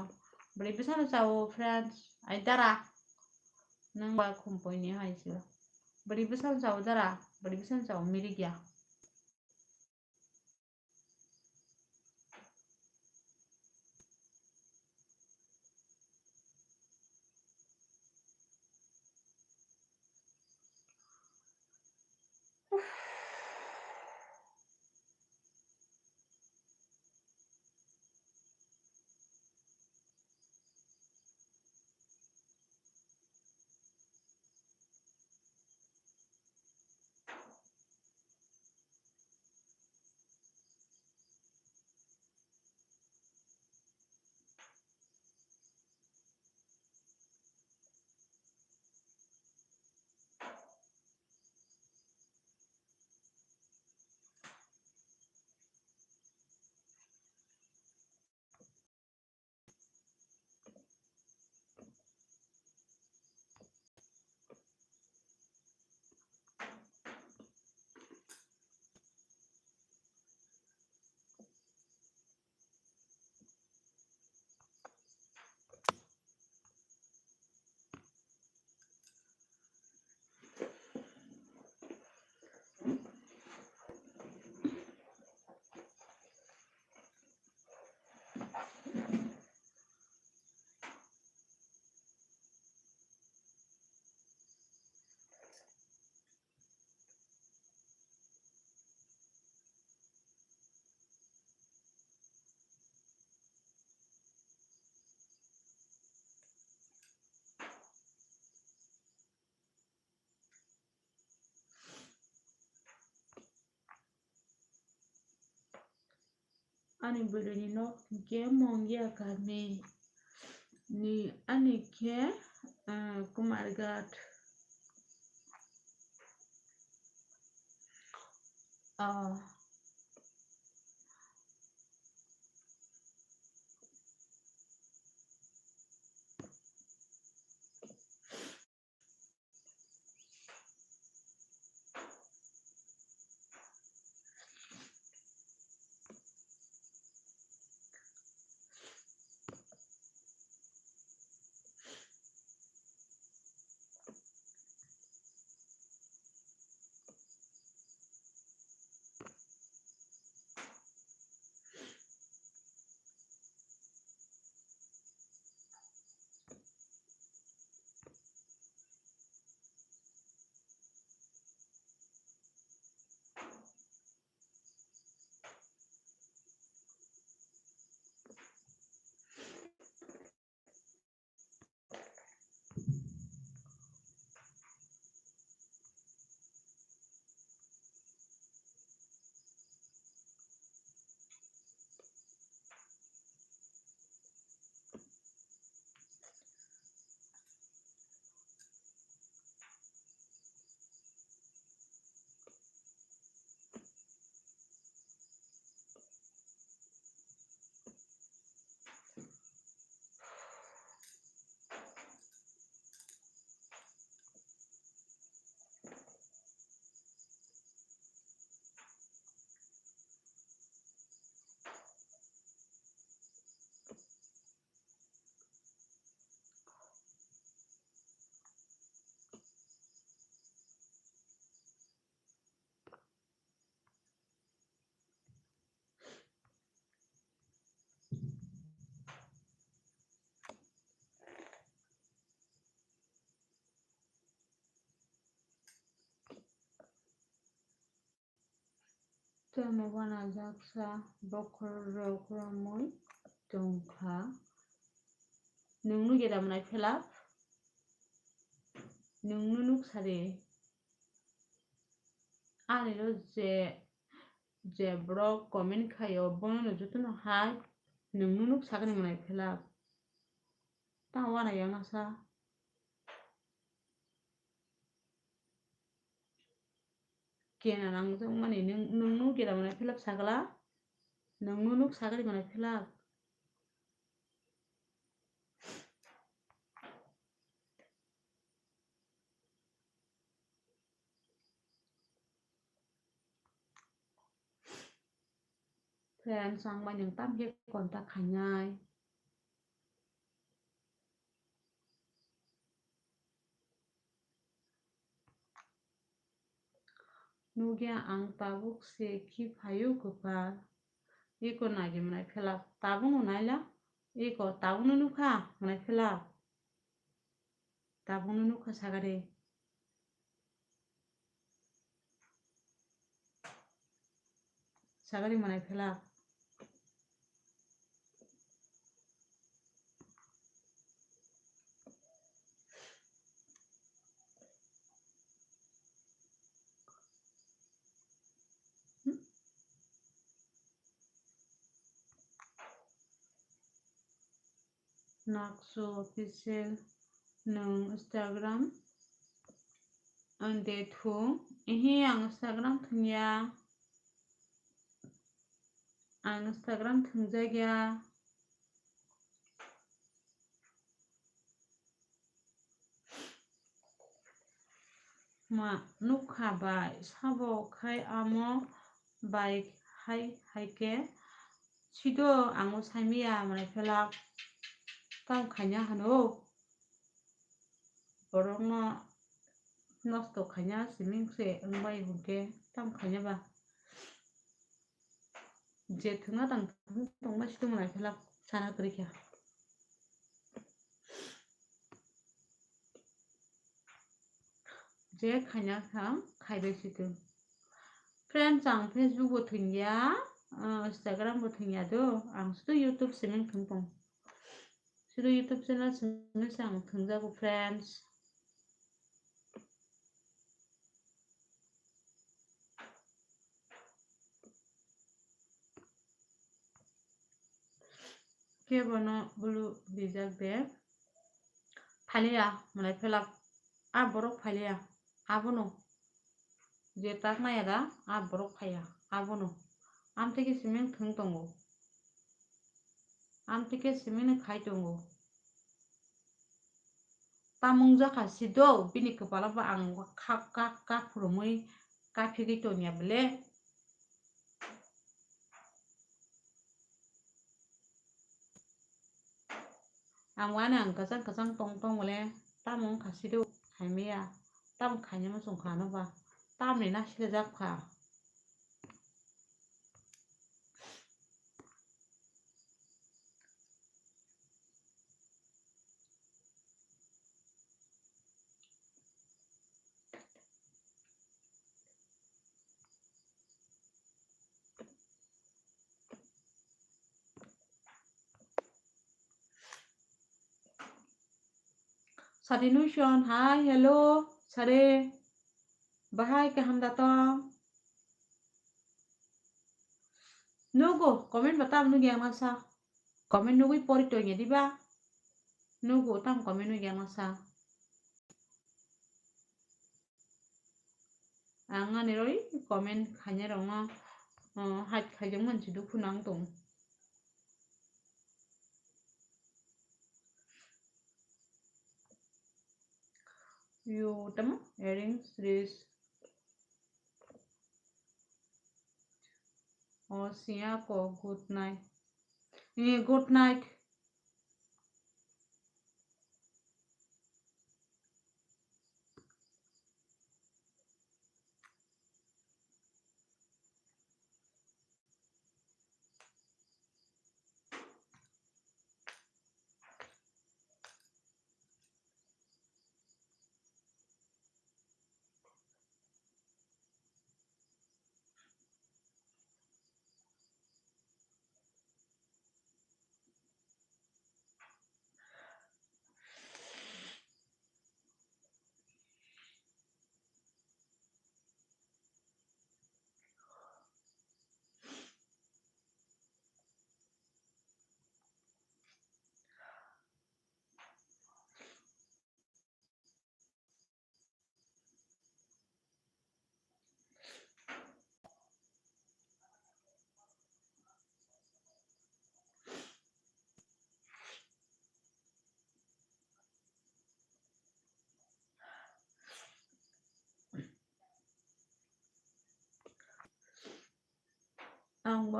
Bwrwi bwsano chao, friends. Ai dara. Nwng ba khumpui ni hai se. Bwrwi bwsano chao dara. Bwrwi bwsano chao, mirik ya. Ani bwrwini nok hinkhe Mongia kami ni, ani khe, ah, Kumarghat. Ah. Tamo uanajaksa bokhorok romwi tongkha. Nwng nugwi da mwnai phelak? Nwng nunuk sadi. Ani ro je, je borok comment khaio, bono no jotono hai nwng nunuk sakani mwnai phelak. Ta uana yang nasa. Kena nang jong mani nwng, nwng nunuk da mwnai phelak sakla. Nwng nunuk sakani mwnai phelak. Friends, ang bai nwng tam khe contact khainai. Nugya ang tabuk se khi phaio kwpal. Iko nagi mwnai phelak. Tabukno naila. Iko tabukno nukha mwnai phelak. Tabukno nukha sagari. Sagari mwnai phelak. Naksu official nwng Instagram ande thung? Ihi, ang Instagram thungya. Ang Instagram thungjakya. Ma nukha bai sabo khai amo bai hai hai khe sido ango saimaya mwnai phelak. Tamo khaina hano borokno nosto khaina siming se wngbai hwnkhe tamo khaina ba. Je thwngna tang tongma si tongma naikhe lak sana kwrwi kha. Je khaina kha khaibai si tong. Friends, ang Facebook bo thwngya, ah, Instagram bo thwngya do, ang sudu YouTube siming thwng tong. Sudu YouTube channel siming se ang thwngjago, friends. Kebono bulu bijak de. Phaliya, mwnai phelak. A borok phaliya. Abono. Je tak naya da, a borok phaiya. Abono. Amtwi khe siming thwng tongo. Amtwi khe siming khai tongo. Tamung jakha si do, bini kwpalo ba ang kha, kha, kha phurumwi kaphigwi tongya bwle. Ang uanang kwchang kwchang tong tong bwle, tamung kha si do, khaimaya, tamung khainai muchung kha ano ba, tamni na silajak kha. Sari Nuison, hi, hello, sari. Bahai kaham da tong? Nugo, comment ba tam nugya masa. Comment nugwi pori tongya diba? Nugo, tam comment nugya masa. Ang ani roi comment khainai rokno, uh, hide khaijak mansi dukhu nang tong. You tamo arrange this. Oh, siya ko, good night. Eh, good night.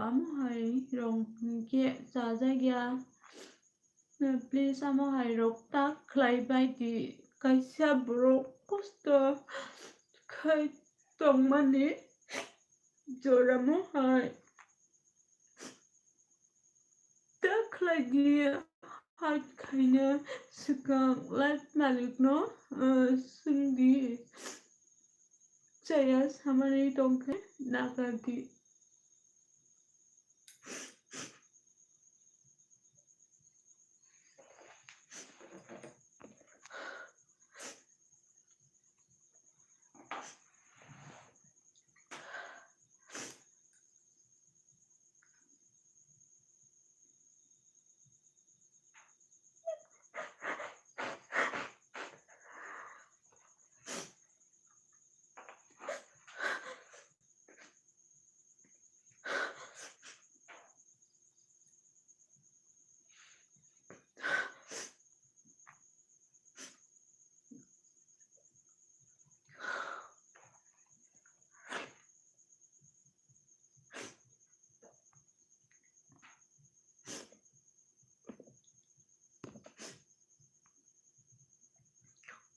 amo hai rok hinkhe chajakya. Please, amo hai rok ta khlai bai di. Kaisa borok kosto khai tongmani joramo hai ta khlai di. Hai khaina swkang life malikno, uh, swng di. Chaya samani tongkhe nakardi.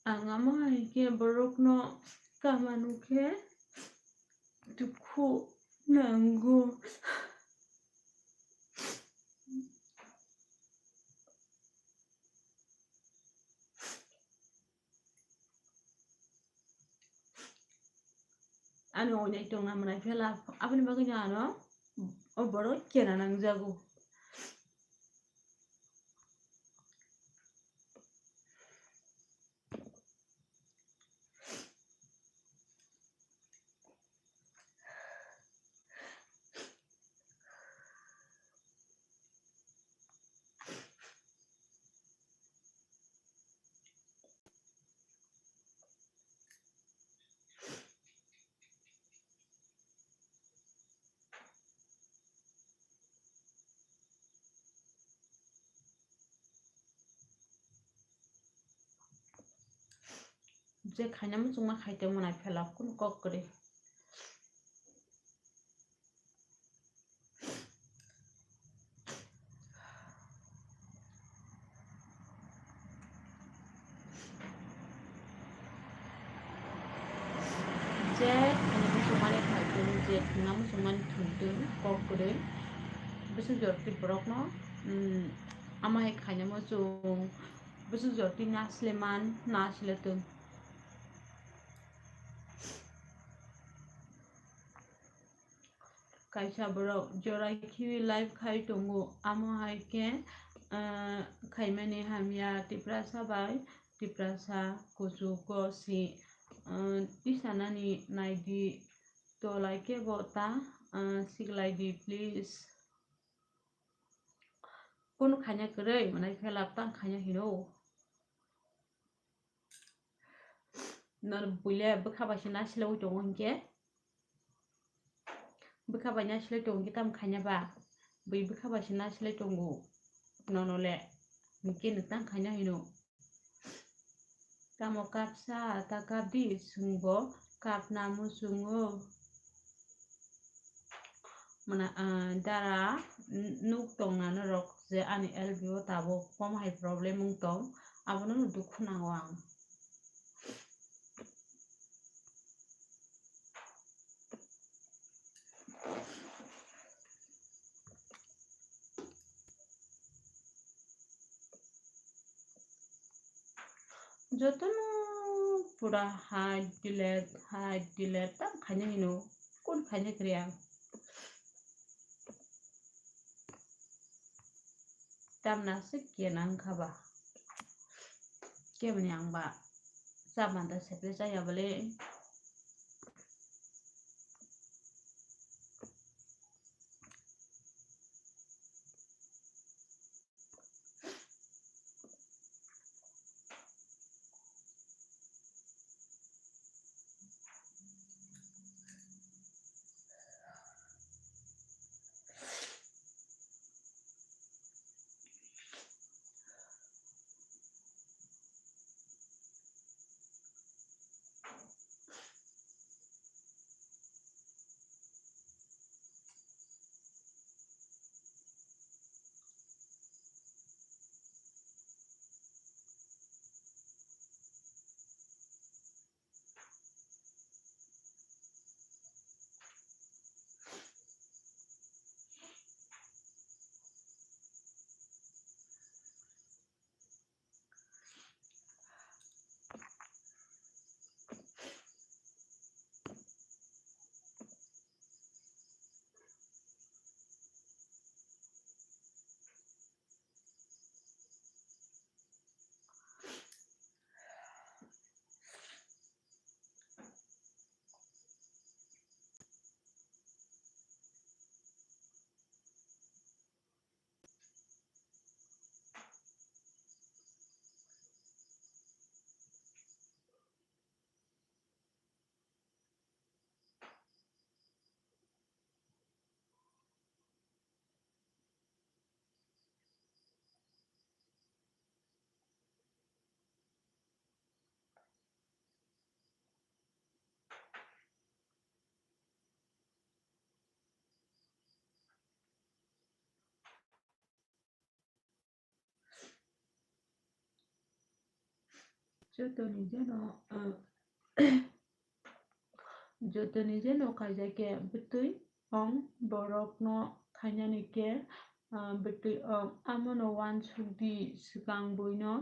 Ang amo hai khe borokno kama nukhe dukhu nango. Ani oinai tongna mwnai phela, aboni bagwino ano o borok kena nangjago. Je khaina muchungma khai tongma nai phela kunu kok kwrwi. Je khaina muchungmani khaitwng, je thwngna muchungmani thwngtwng kok kwrwi. Bwswk jorti borokno, mm, ama hai khaina muchung, bwswk jorti nasle man, nasle twng. Kaisa borok jorai khiwi live khai tongo, amo hai khe, ah, khaimani hamya Tiprasa bai Tiprasa kuchugo si, ah, tisanani naidi, tolai kebo ta, ah, siklaidi please. Kunu khaina kwrwi mwnai phela tang khaina hino. Nor buile bwkha bai se nasilaiwi tongo hinkhe. Bwkha bai nasilai tongo hinkhe tamo khaina ba? Bui bwkha bai se nasilai tongo. Nono le hinkhe nwng tang khaina hino. Tamo kapsa ta kapdi swngbo kapna muchungo. Mane, ah, dara n-, nuk tongna norok je ani L B o tabuk kom hai problem wng tong, abono no dukhu nango ang. Jotono pura hide delete, hide delete tam khaina hino, kun khaina kwrwi ang. Tamna se kena wngkha ba? Keboni ang ba chapmanta seple chaya bole. Jotoni jeno, ah, jotoni jeno khaijak khe bwtwi ong borokno khainani khe, ah, bwtwi ong. Amono uansuk di, swkang buino,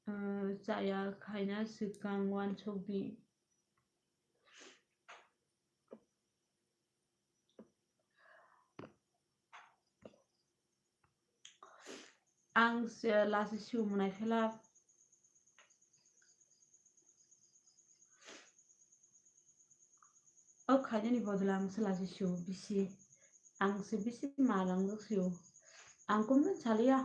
ah, chaya khaina swkang uansuk di. Ang se lasi siu mwnai phela. O khainani bodol ang se lasi siu bisi. Ang se bisi ma langjak siu. Ang kumno saliya.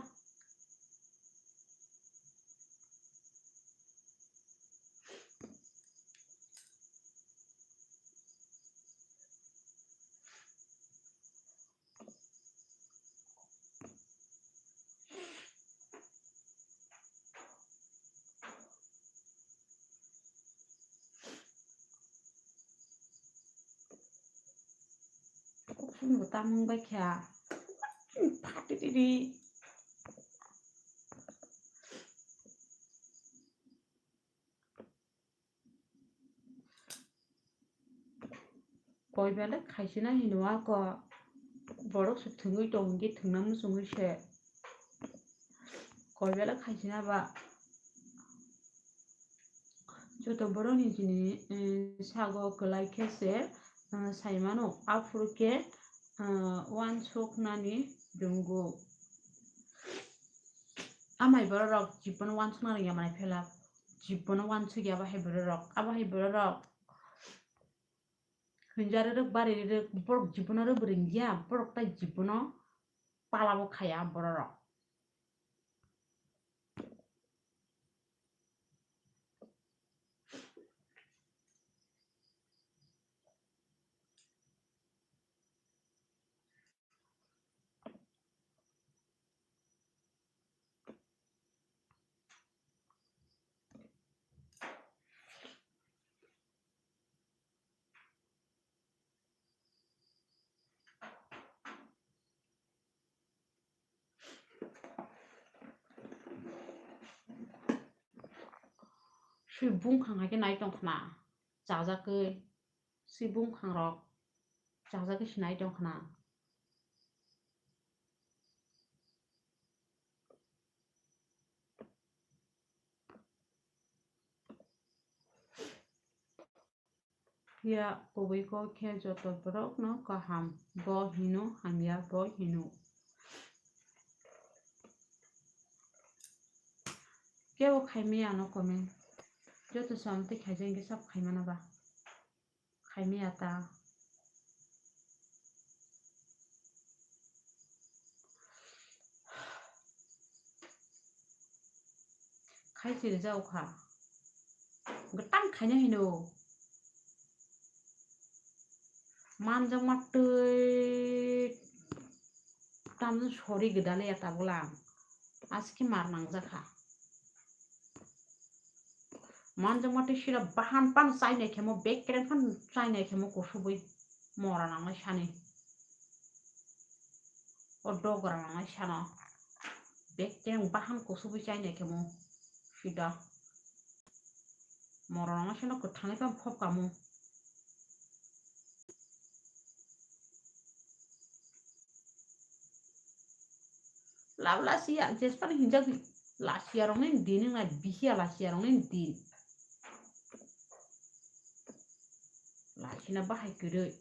Kok phungo tamung bai kha. Phati tidi. Koi belai khaisina hino ako borok se thwngwi tong hinkhe thwngna muchungwi se koi belai khaisina ba. Joto borokni chini, eh, sago kwlai khe se, eh, saimano aphuru khe, eh, uansuknani dungo. Amai bororok jibono uansukna rwngya manai phela, jibono uansukya abo hai bororok, abo hai bororok. Hinja rwrwk bari rwrwk borok jibono rwbwrwng ya, borok tai jibono palabo khaya bororok. Swi bungkhang hai khe nai tong khna, chajagwi. Swi bungkhangrok chajagwi se nai tong khna. Phiya kubui kok khe joto borokno kaham bo hino, hamya bo hino. Kebo khaimaya ano comment. Joto samung tei khaijak hinkhe sabo khaimano ba. Khaimaya ta. Khai se rijak kha. Gwtang khaina hino. Manjakma twi tamni sori gwdalya tabuk lang. Aske mar nangjak kha. Manjakma twi sira bahan pan chainai khemo, bekereng pan chainai khemo kusubui mora nangnai sani. O dogra nangnai sano. Bekereng bahan kusubui chainai khemo sida. Mora nangnai sano kwthangwi pan khop kamo. Lab lasiya, jespan hinjak lasiya rokni din wngna bihiya lasiya rokni din. Lasina bahai kwrwi.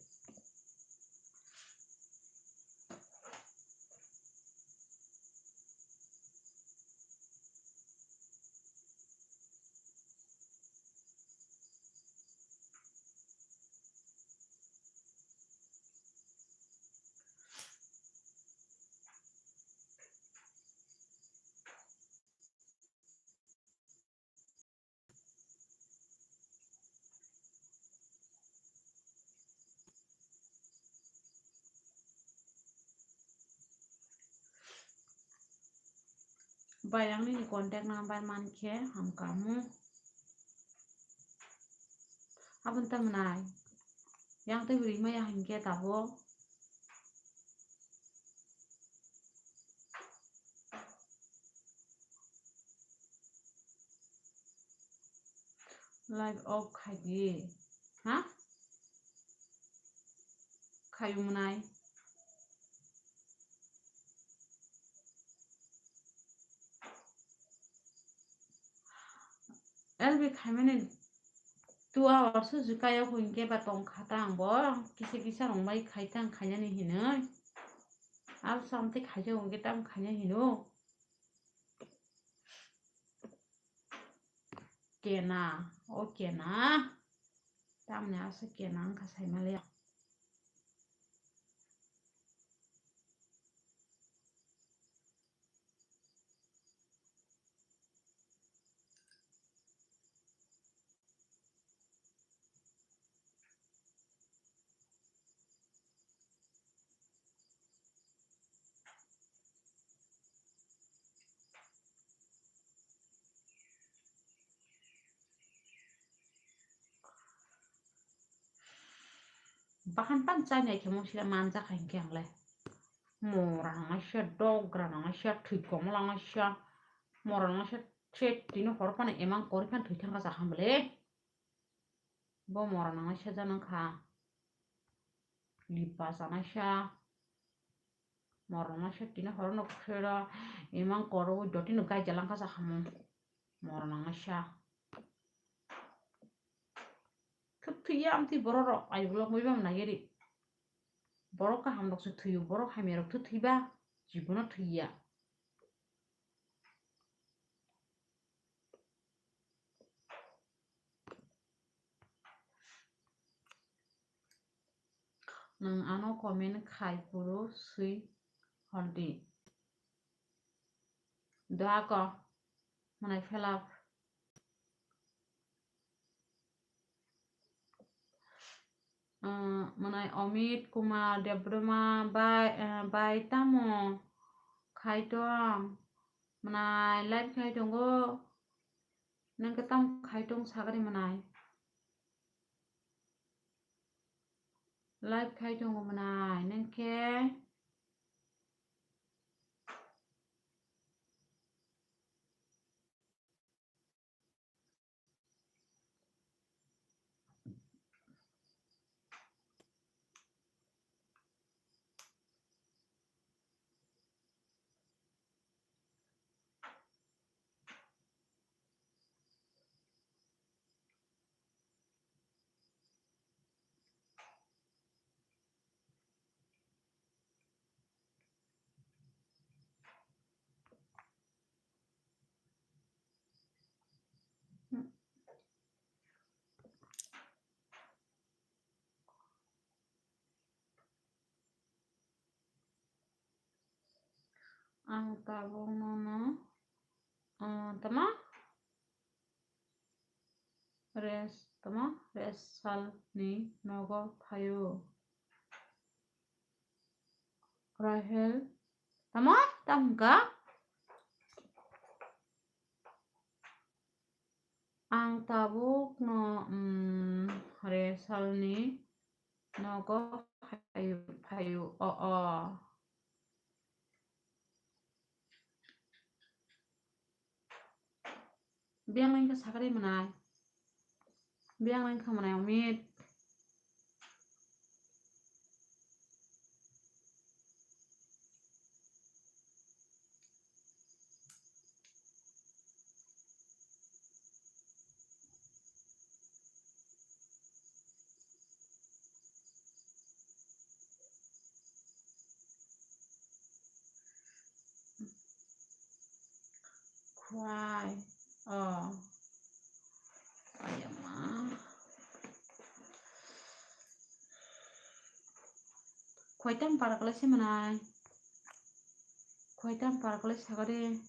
Bai, ang nini contact number mankhe hamkha mu. Aboni tamo nai. Yang tei rimaya hinkhe tabuk. Live off khai di. Ha? Khai mwnai. L B khaimani two hours o jukayo hwnkhe ba tong kha ta ang bo kisa kisa rwngbai khai ta ang khainani hinwi. Aro samtwi khaijak hwnkhe tamo khaina hino. Kena, o kena. Tamni aswk kena wngkha saimaliya. Bahan pan chanya khe mung sila manjak hai khe ang le. Mora nang sia, dogra nang sia, thwi komo lang sia. Mora nang sia, se tini hor pan emang kori pan thwi thang ka sa ham le. Bo mora nang sia janang kha. Lipa sana sia. Mora nang sia tini hor no khera emang koro doti no gai jalang ka sa ham. Mora nang sia. Thwk thwiya amtwi borok rok ai vlog muiba nageri. Borok kaham rok se thwiyo, borok hamya rok thwk thwiba jibono thwiya. Nwng ano comment khai phuru swi hordi. Doha ko mwnai phelap. Ah, mwnai Amit Kumar Debbarma bai, eh, bai tamo khai tong? Mwnai live khai tongo. Nang khe tamo khai tong sagari mwnai? Live khai tongo mwnai nang khe? Ang tabuk nono, ah, tama? Res, tamo? Resal ni nogo phaio. Rahel, tamo? Tam hwnkha? Ang tabuk no, mm, Resal ni nogo phaio, phaio, o, o. Biyang lain kha sakari mwnai. Biyang lain kha mwnai Amit. Khwai. Oh. Ayama. Khwai tam para kwlai se mwnai. Khwai tam para kwlai sagari.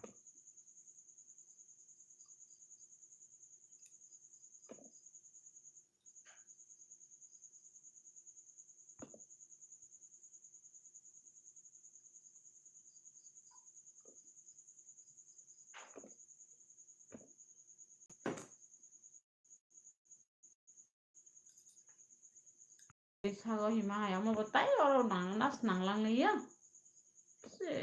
Sago hima hai, omo bo tai oro nang, nas nang lang liya. Se.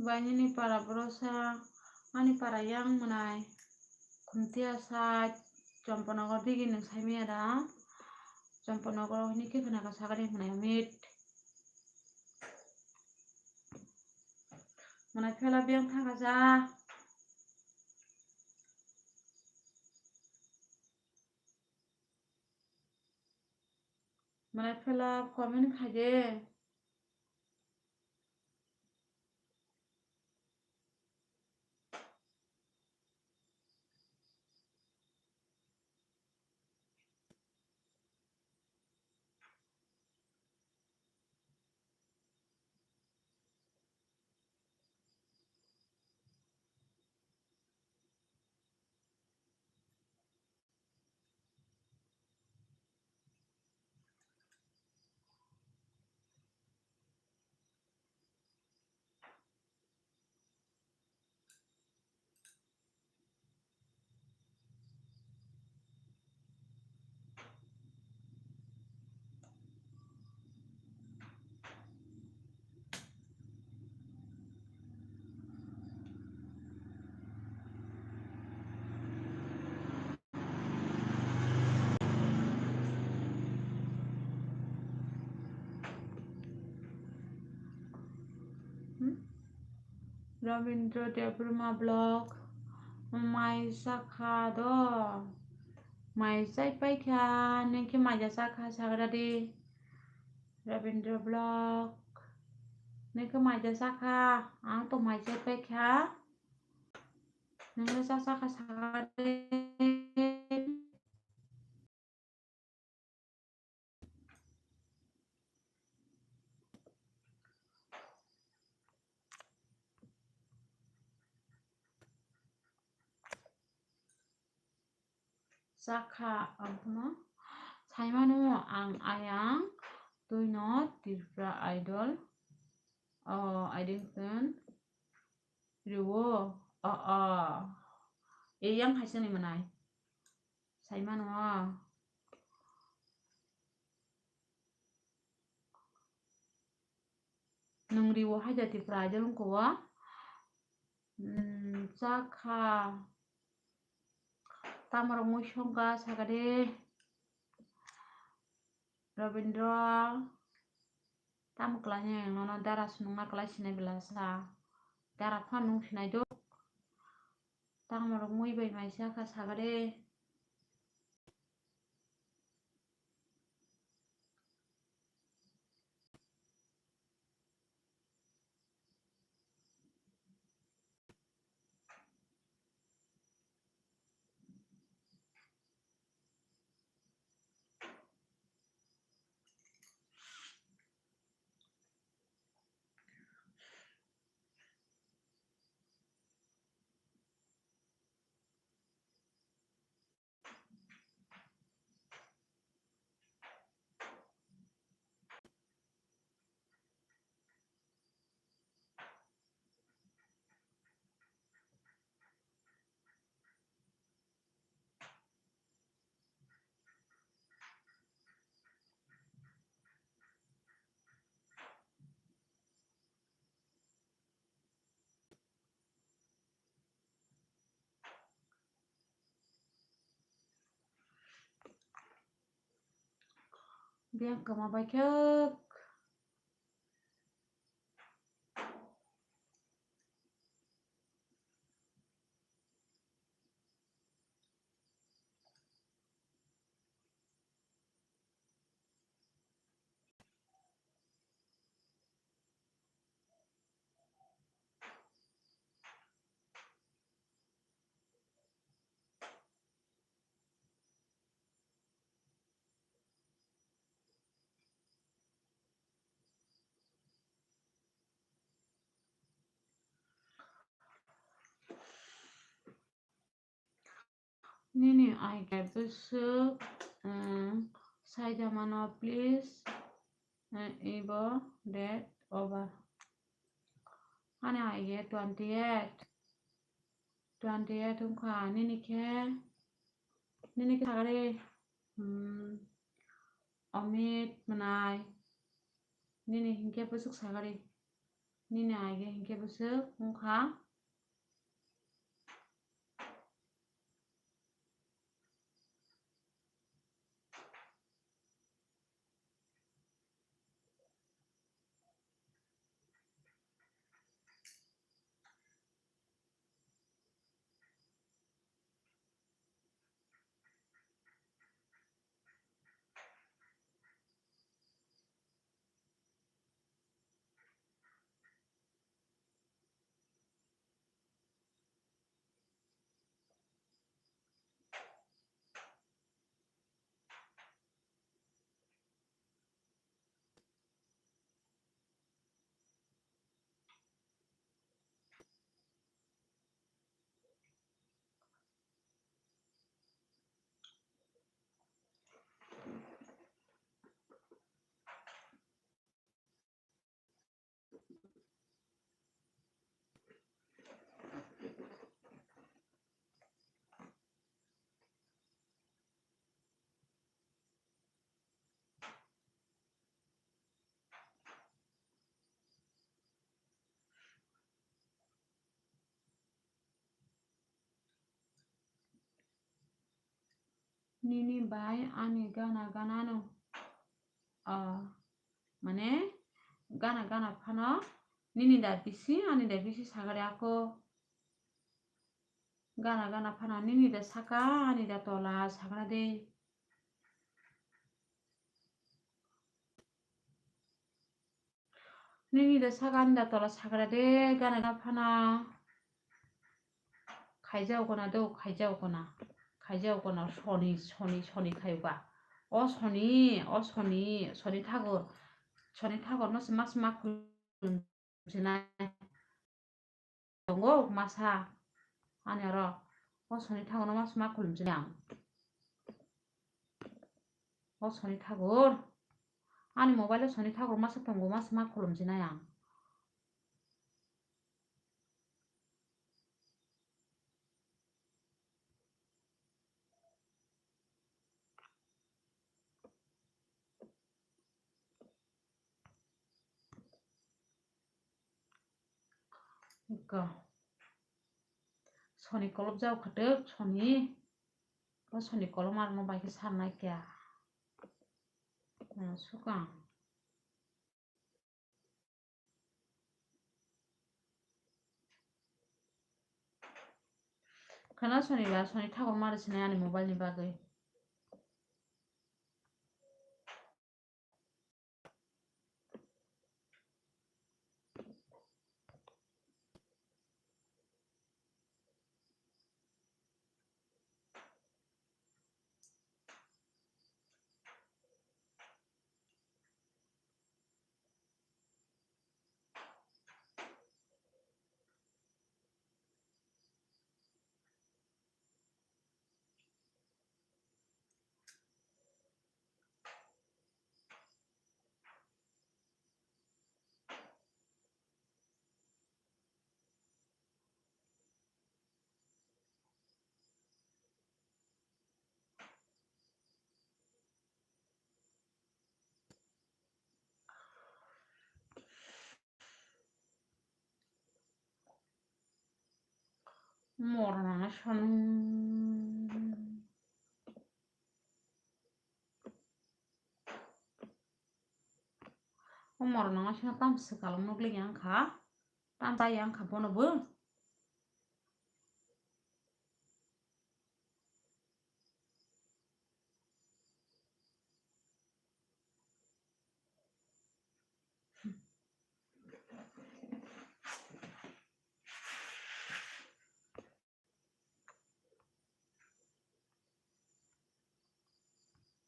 Bai nini para borosa, ani para yang mwnai. Khumtiya side, Champanagar digi nwng saimaya da? Champanagar hwnwi khe khna ka sagani hwnwi Amit. Mwnai phela biyang thangkha sa. Mwnai phela comment khai de. Hmm? Rabindra Debbarma vlog. Mai sakha do. Mai chai paikha, nini khe mai ja sakha sagra de. Rabindra vlog. Nini khe mai ja sakha, ang to mai chai paikha. Nini khe cha sakha sagra de. Chakha ang phano saimano ang ayang twino Tripura Idol. Oh, I didn't turn. Riwo. Oh, oh. Eyang hai sini manai. Saimano. Nwng riwo hai jati Tripura Idol wngkha o. Hmm, chakha. Tamo rok mui songkha sakha de. Rabindra. Tamo kwlai nono dara sunungna kwlai sinai bela sa. Dara phan nung sinai do. Tamo rok mui bai mai sakha sakha de. Biyang kwma bai khe. Nini I K bwswk, um, saida mano, please, uh, ibo date over. Ani I K twenty eight, twenty eight wngkha, nini khe, nini khe sagari, um, Amit mwnai, nini hinkhe bwswk sagari. Nini aige hinkhe bwswk wngkha. Nini bai ani gana ganano, ah, mane gana gana phano nini da bisi ani da bisi sagari ako. Gana gana phano nini da saka ani da tola sagana de. Nini da saka ani da tola sagra de gana gana phana. Khaijao gana do, khaijao gana. Khaijao gana soni, soni, soni khayuga. O soni, o soni, soni thago. Soni thago no se mas ma khulum sinai. Tongo masa. Ani oro o soni thago no mas ma khulum sinai ang. O soni thago. Ani mobile o soni thago masa tongo mas ma khulum sinai ang. Ika. Soni kolop jao khatuk soni. O soni kolom arno bai khe sarnai kya. Hmm, sukang. Khana soni ba soni thago mari sinai ani mobile ni bagwi. Morna sanu. O morna sanu tam swkang nukli yang kha, tam ta yang kha bono bo.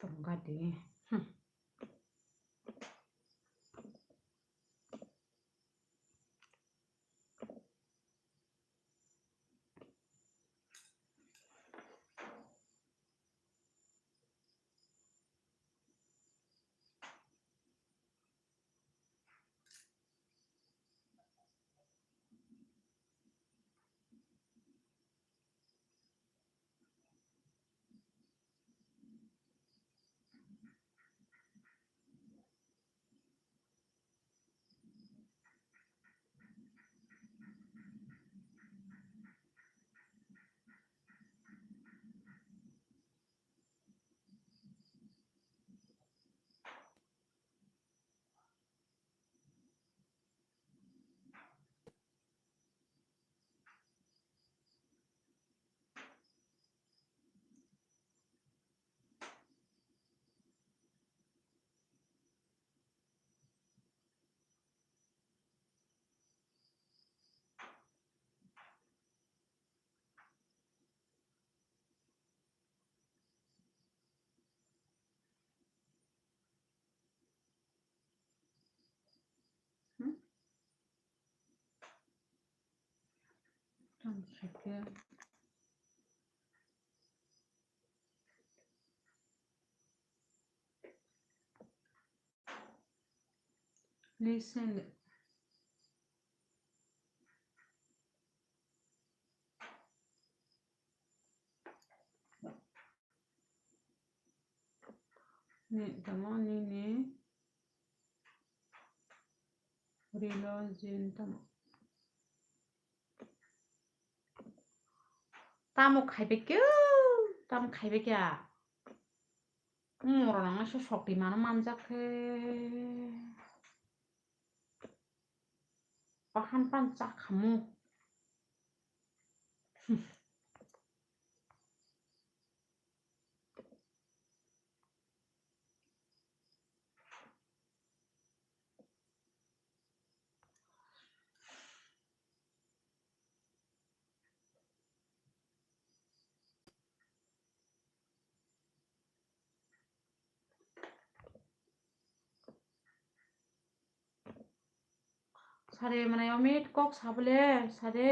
Tongkha di. Hmm. Tamo khaikhe. Listen. Ni tamo nini rilo jin tamo. Tamo khaibe khe, tamo khaibe khe. Moro nang se sokti mano manjak khe. Bahan pan chak khamu. Sade manai omit kok sabole sade.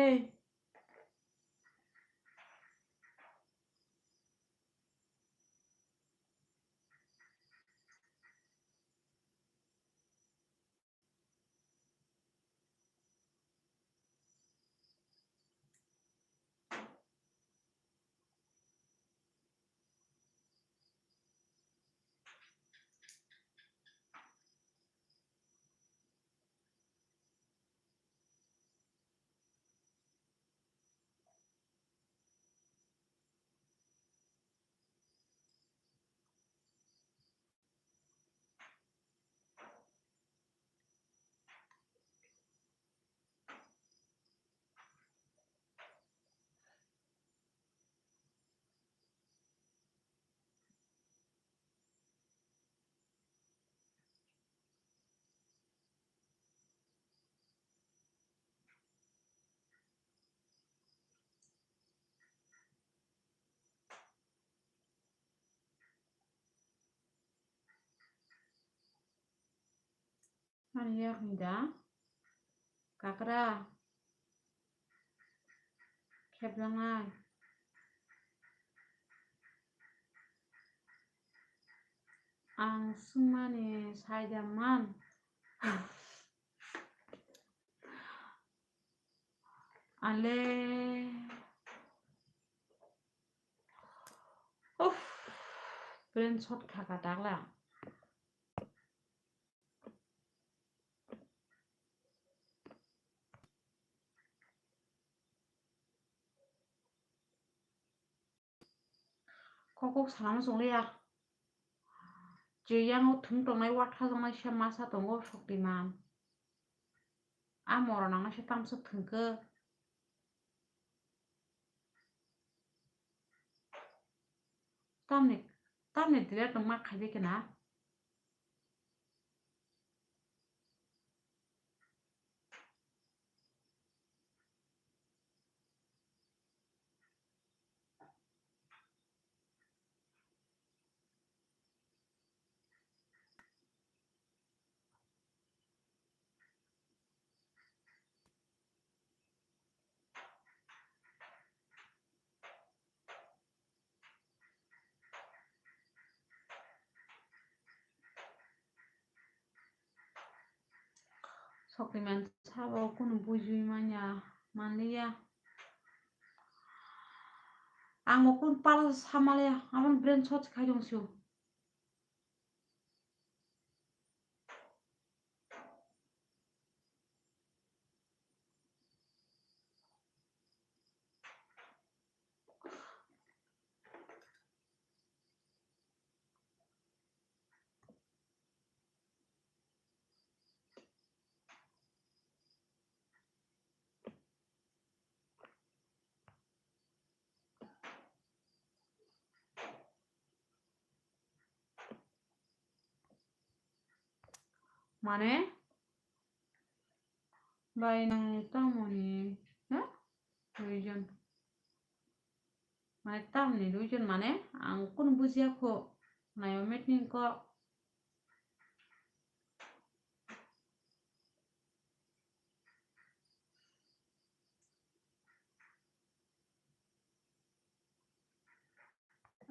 Ani yak ni da kakra kheplangnai. Ang swngmani saida man. Ale. Uff. Brain shot kha kha dagla. Kokok salama chungliya. Je yango thwng tongnai watha tongnai se masa tongo Shaktiman. A moro nangna se tamsok thwngkhe. Tamni, tamni delete no ma khaibai khe na. Shaktiman sabo kunu bujui manya, manliya. Ang bo kunu pal samaliya, amon brain shot khai tong sio. Mane bai nang tamoni, ha? Duijon. Mane tamni duijon mane ang kunu bujiya kho. Nayo meeting ko.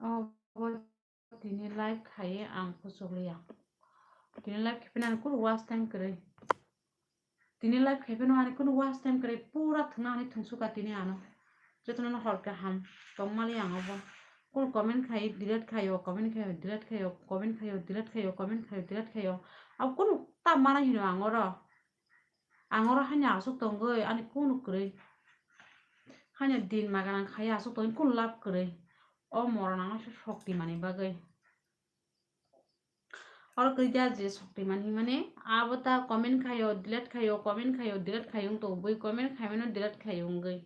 Obo tini live khai ang kuchukliya. Tini live khai phano ani kunu watch time kwrwi. Tini live khai phano ani kunu watch time kwrwi. Pura thwngna ani thwngsuka tini ano. Jotono hor kaham tongmali ang obo. Kunu comment khai delete khaio, comment khaio, delete khaio, comment khaio, delete khaio, comment khaio, delete khaio. Abo kunu ta mana hino ang oro. Ang oro haino aswk tongwi ani kunu kwrwi. Haino din maganang khai aswk tongwi kunu lab kwrwi. O moron ang no se sokti mani bagwi. Oro kwrwi da je sokti mani himani abo ta comment khaio, delete khaio, comment khaio, delete khaio wng tongo. Bui comment khaimano delete khaio wngwi.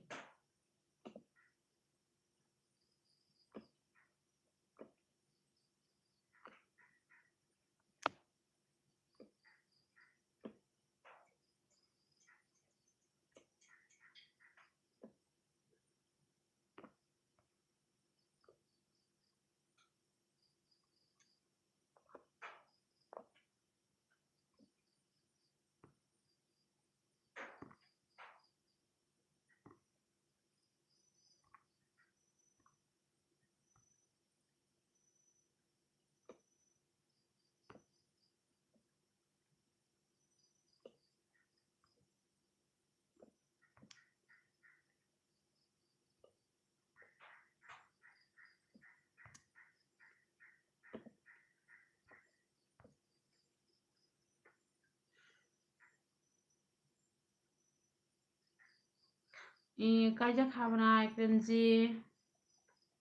I kaijak habnai krenji.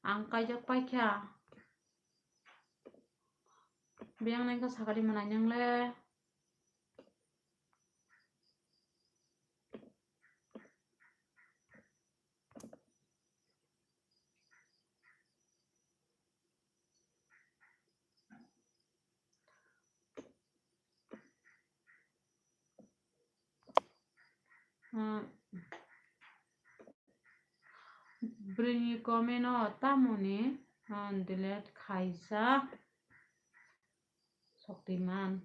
Ang kaijak paikha. Biyang nai kha sakali manai nang le. Hmm. Bwrwini comment o tamoni, ah, delete khaisa. Soktiman.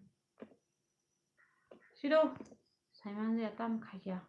Siro, saiman je tam khaikya.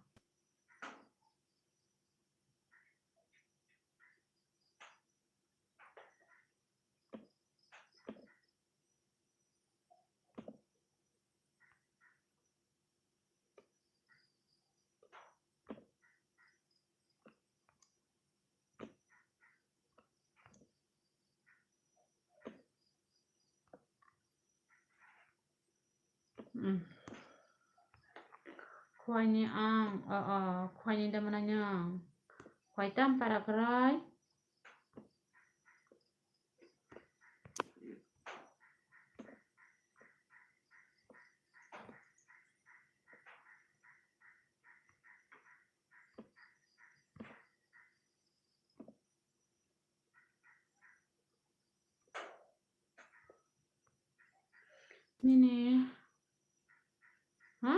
Khwai ni ang, o, o, khwai ni da mwnai nw. Khwai tam para kwrwi. Nini, ha?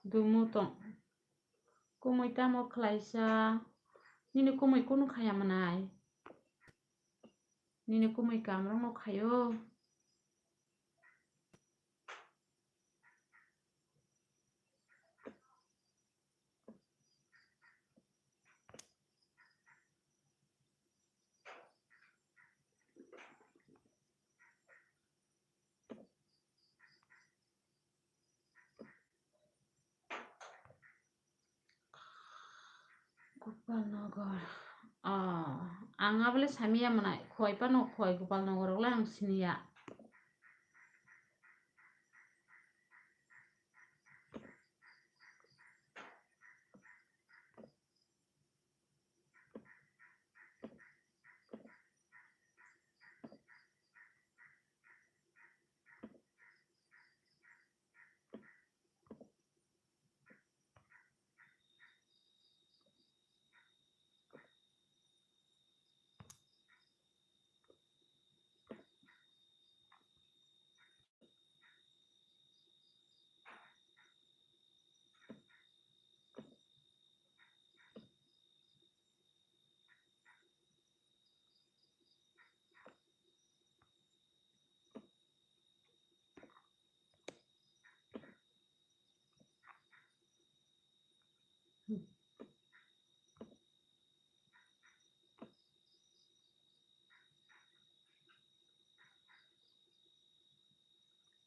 Dumu tong. Kumui tamo khlaisa? Nini kumui kunu khaya mwnai? Nini kumui kamrokno khaio. Gopalnagar. Ah, ang abole samiya mwnai, khwai pano khwai Gopalnagar rok le ang siniya.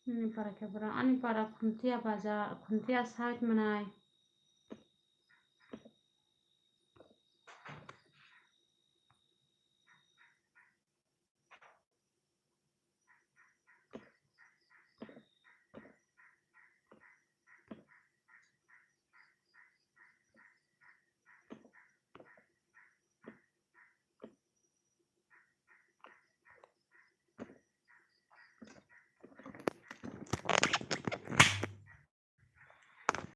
Nini para khe bwrang? Ani para Khuntia bajar, Khuntia side mwnai.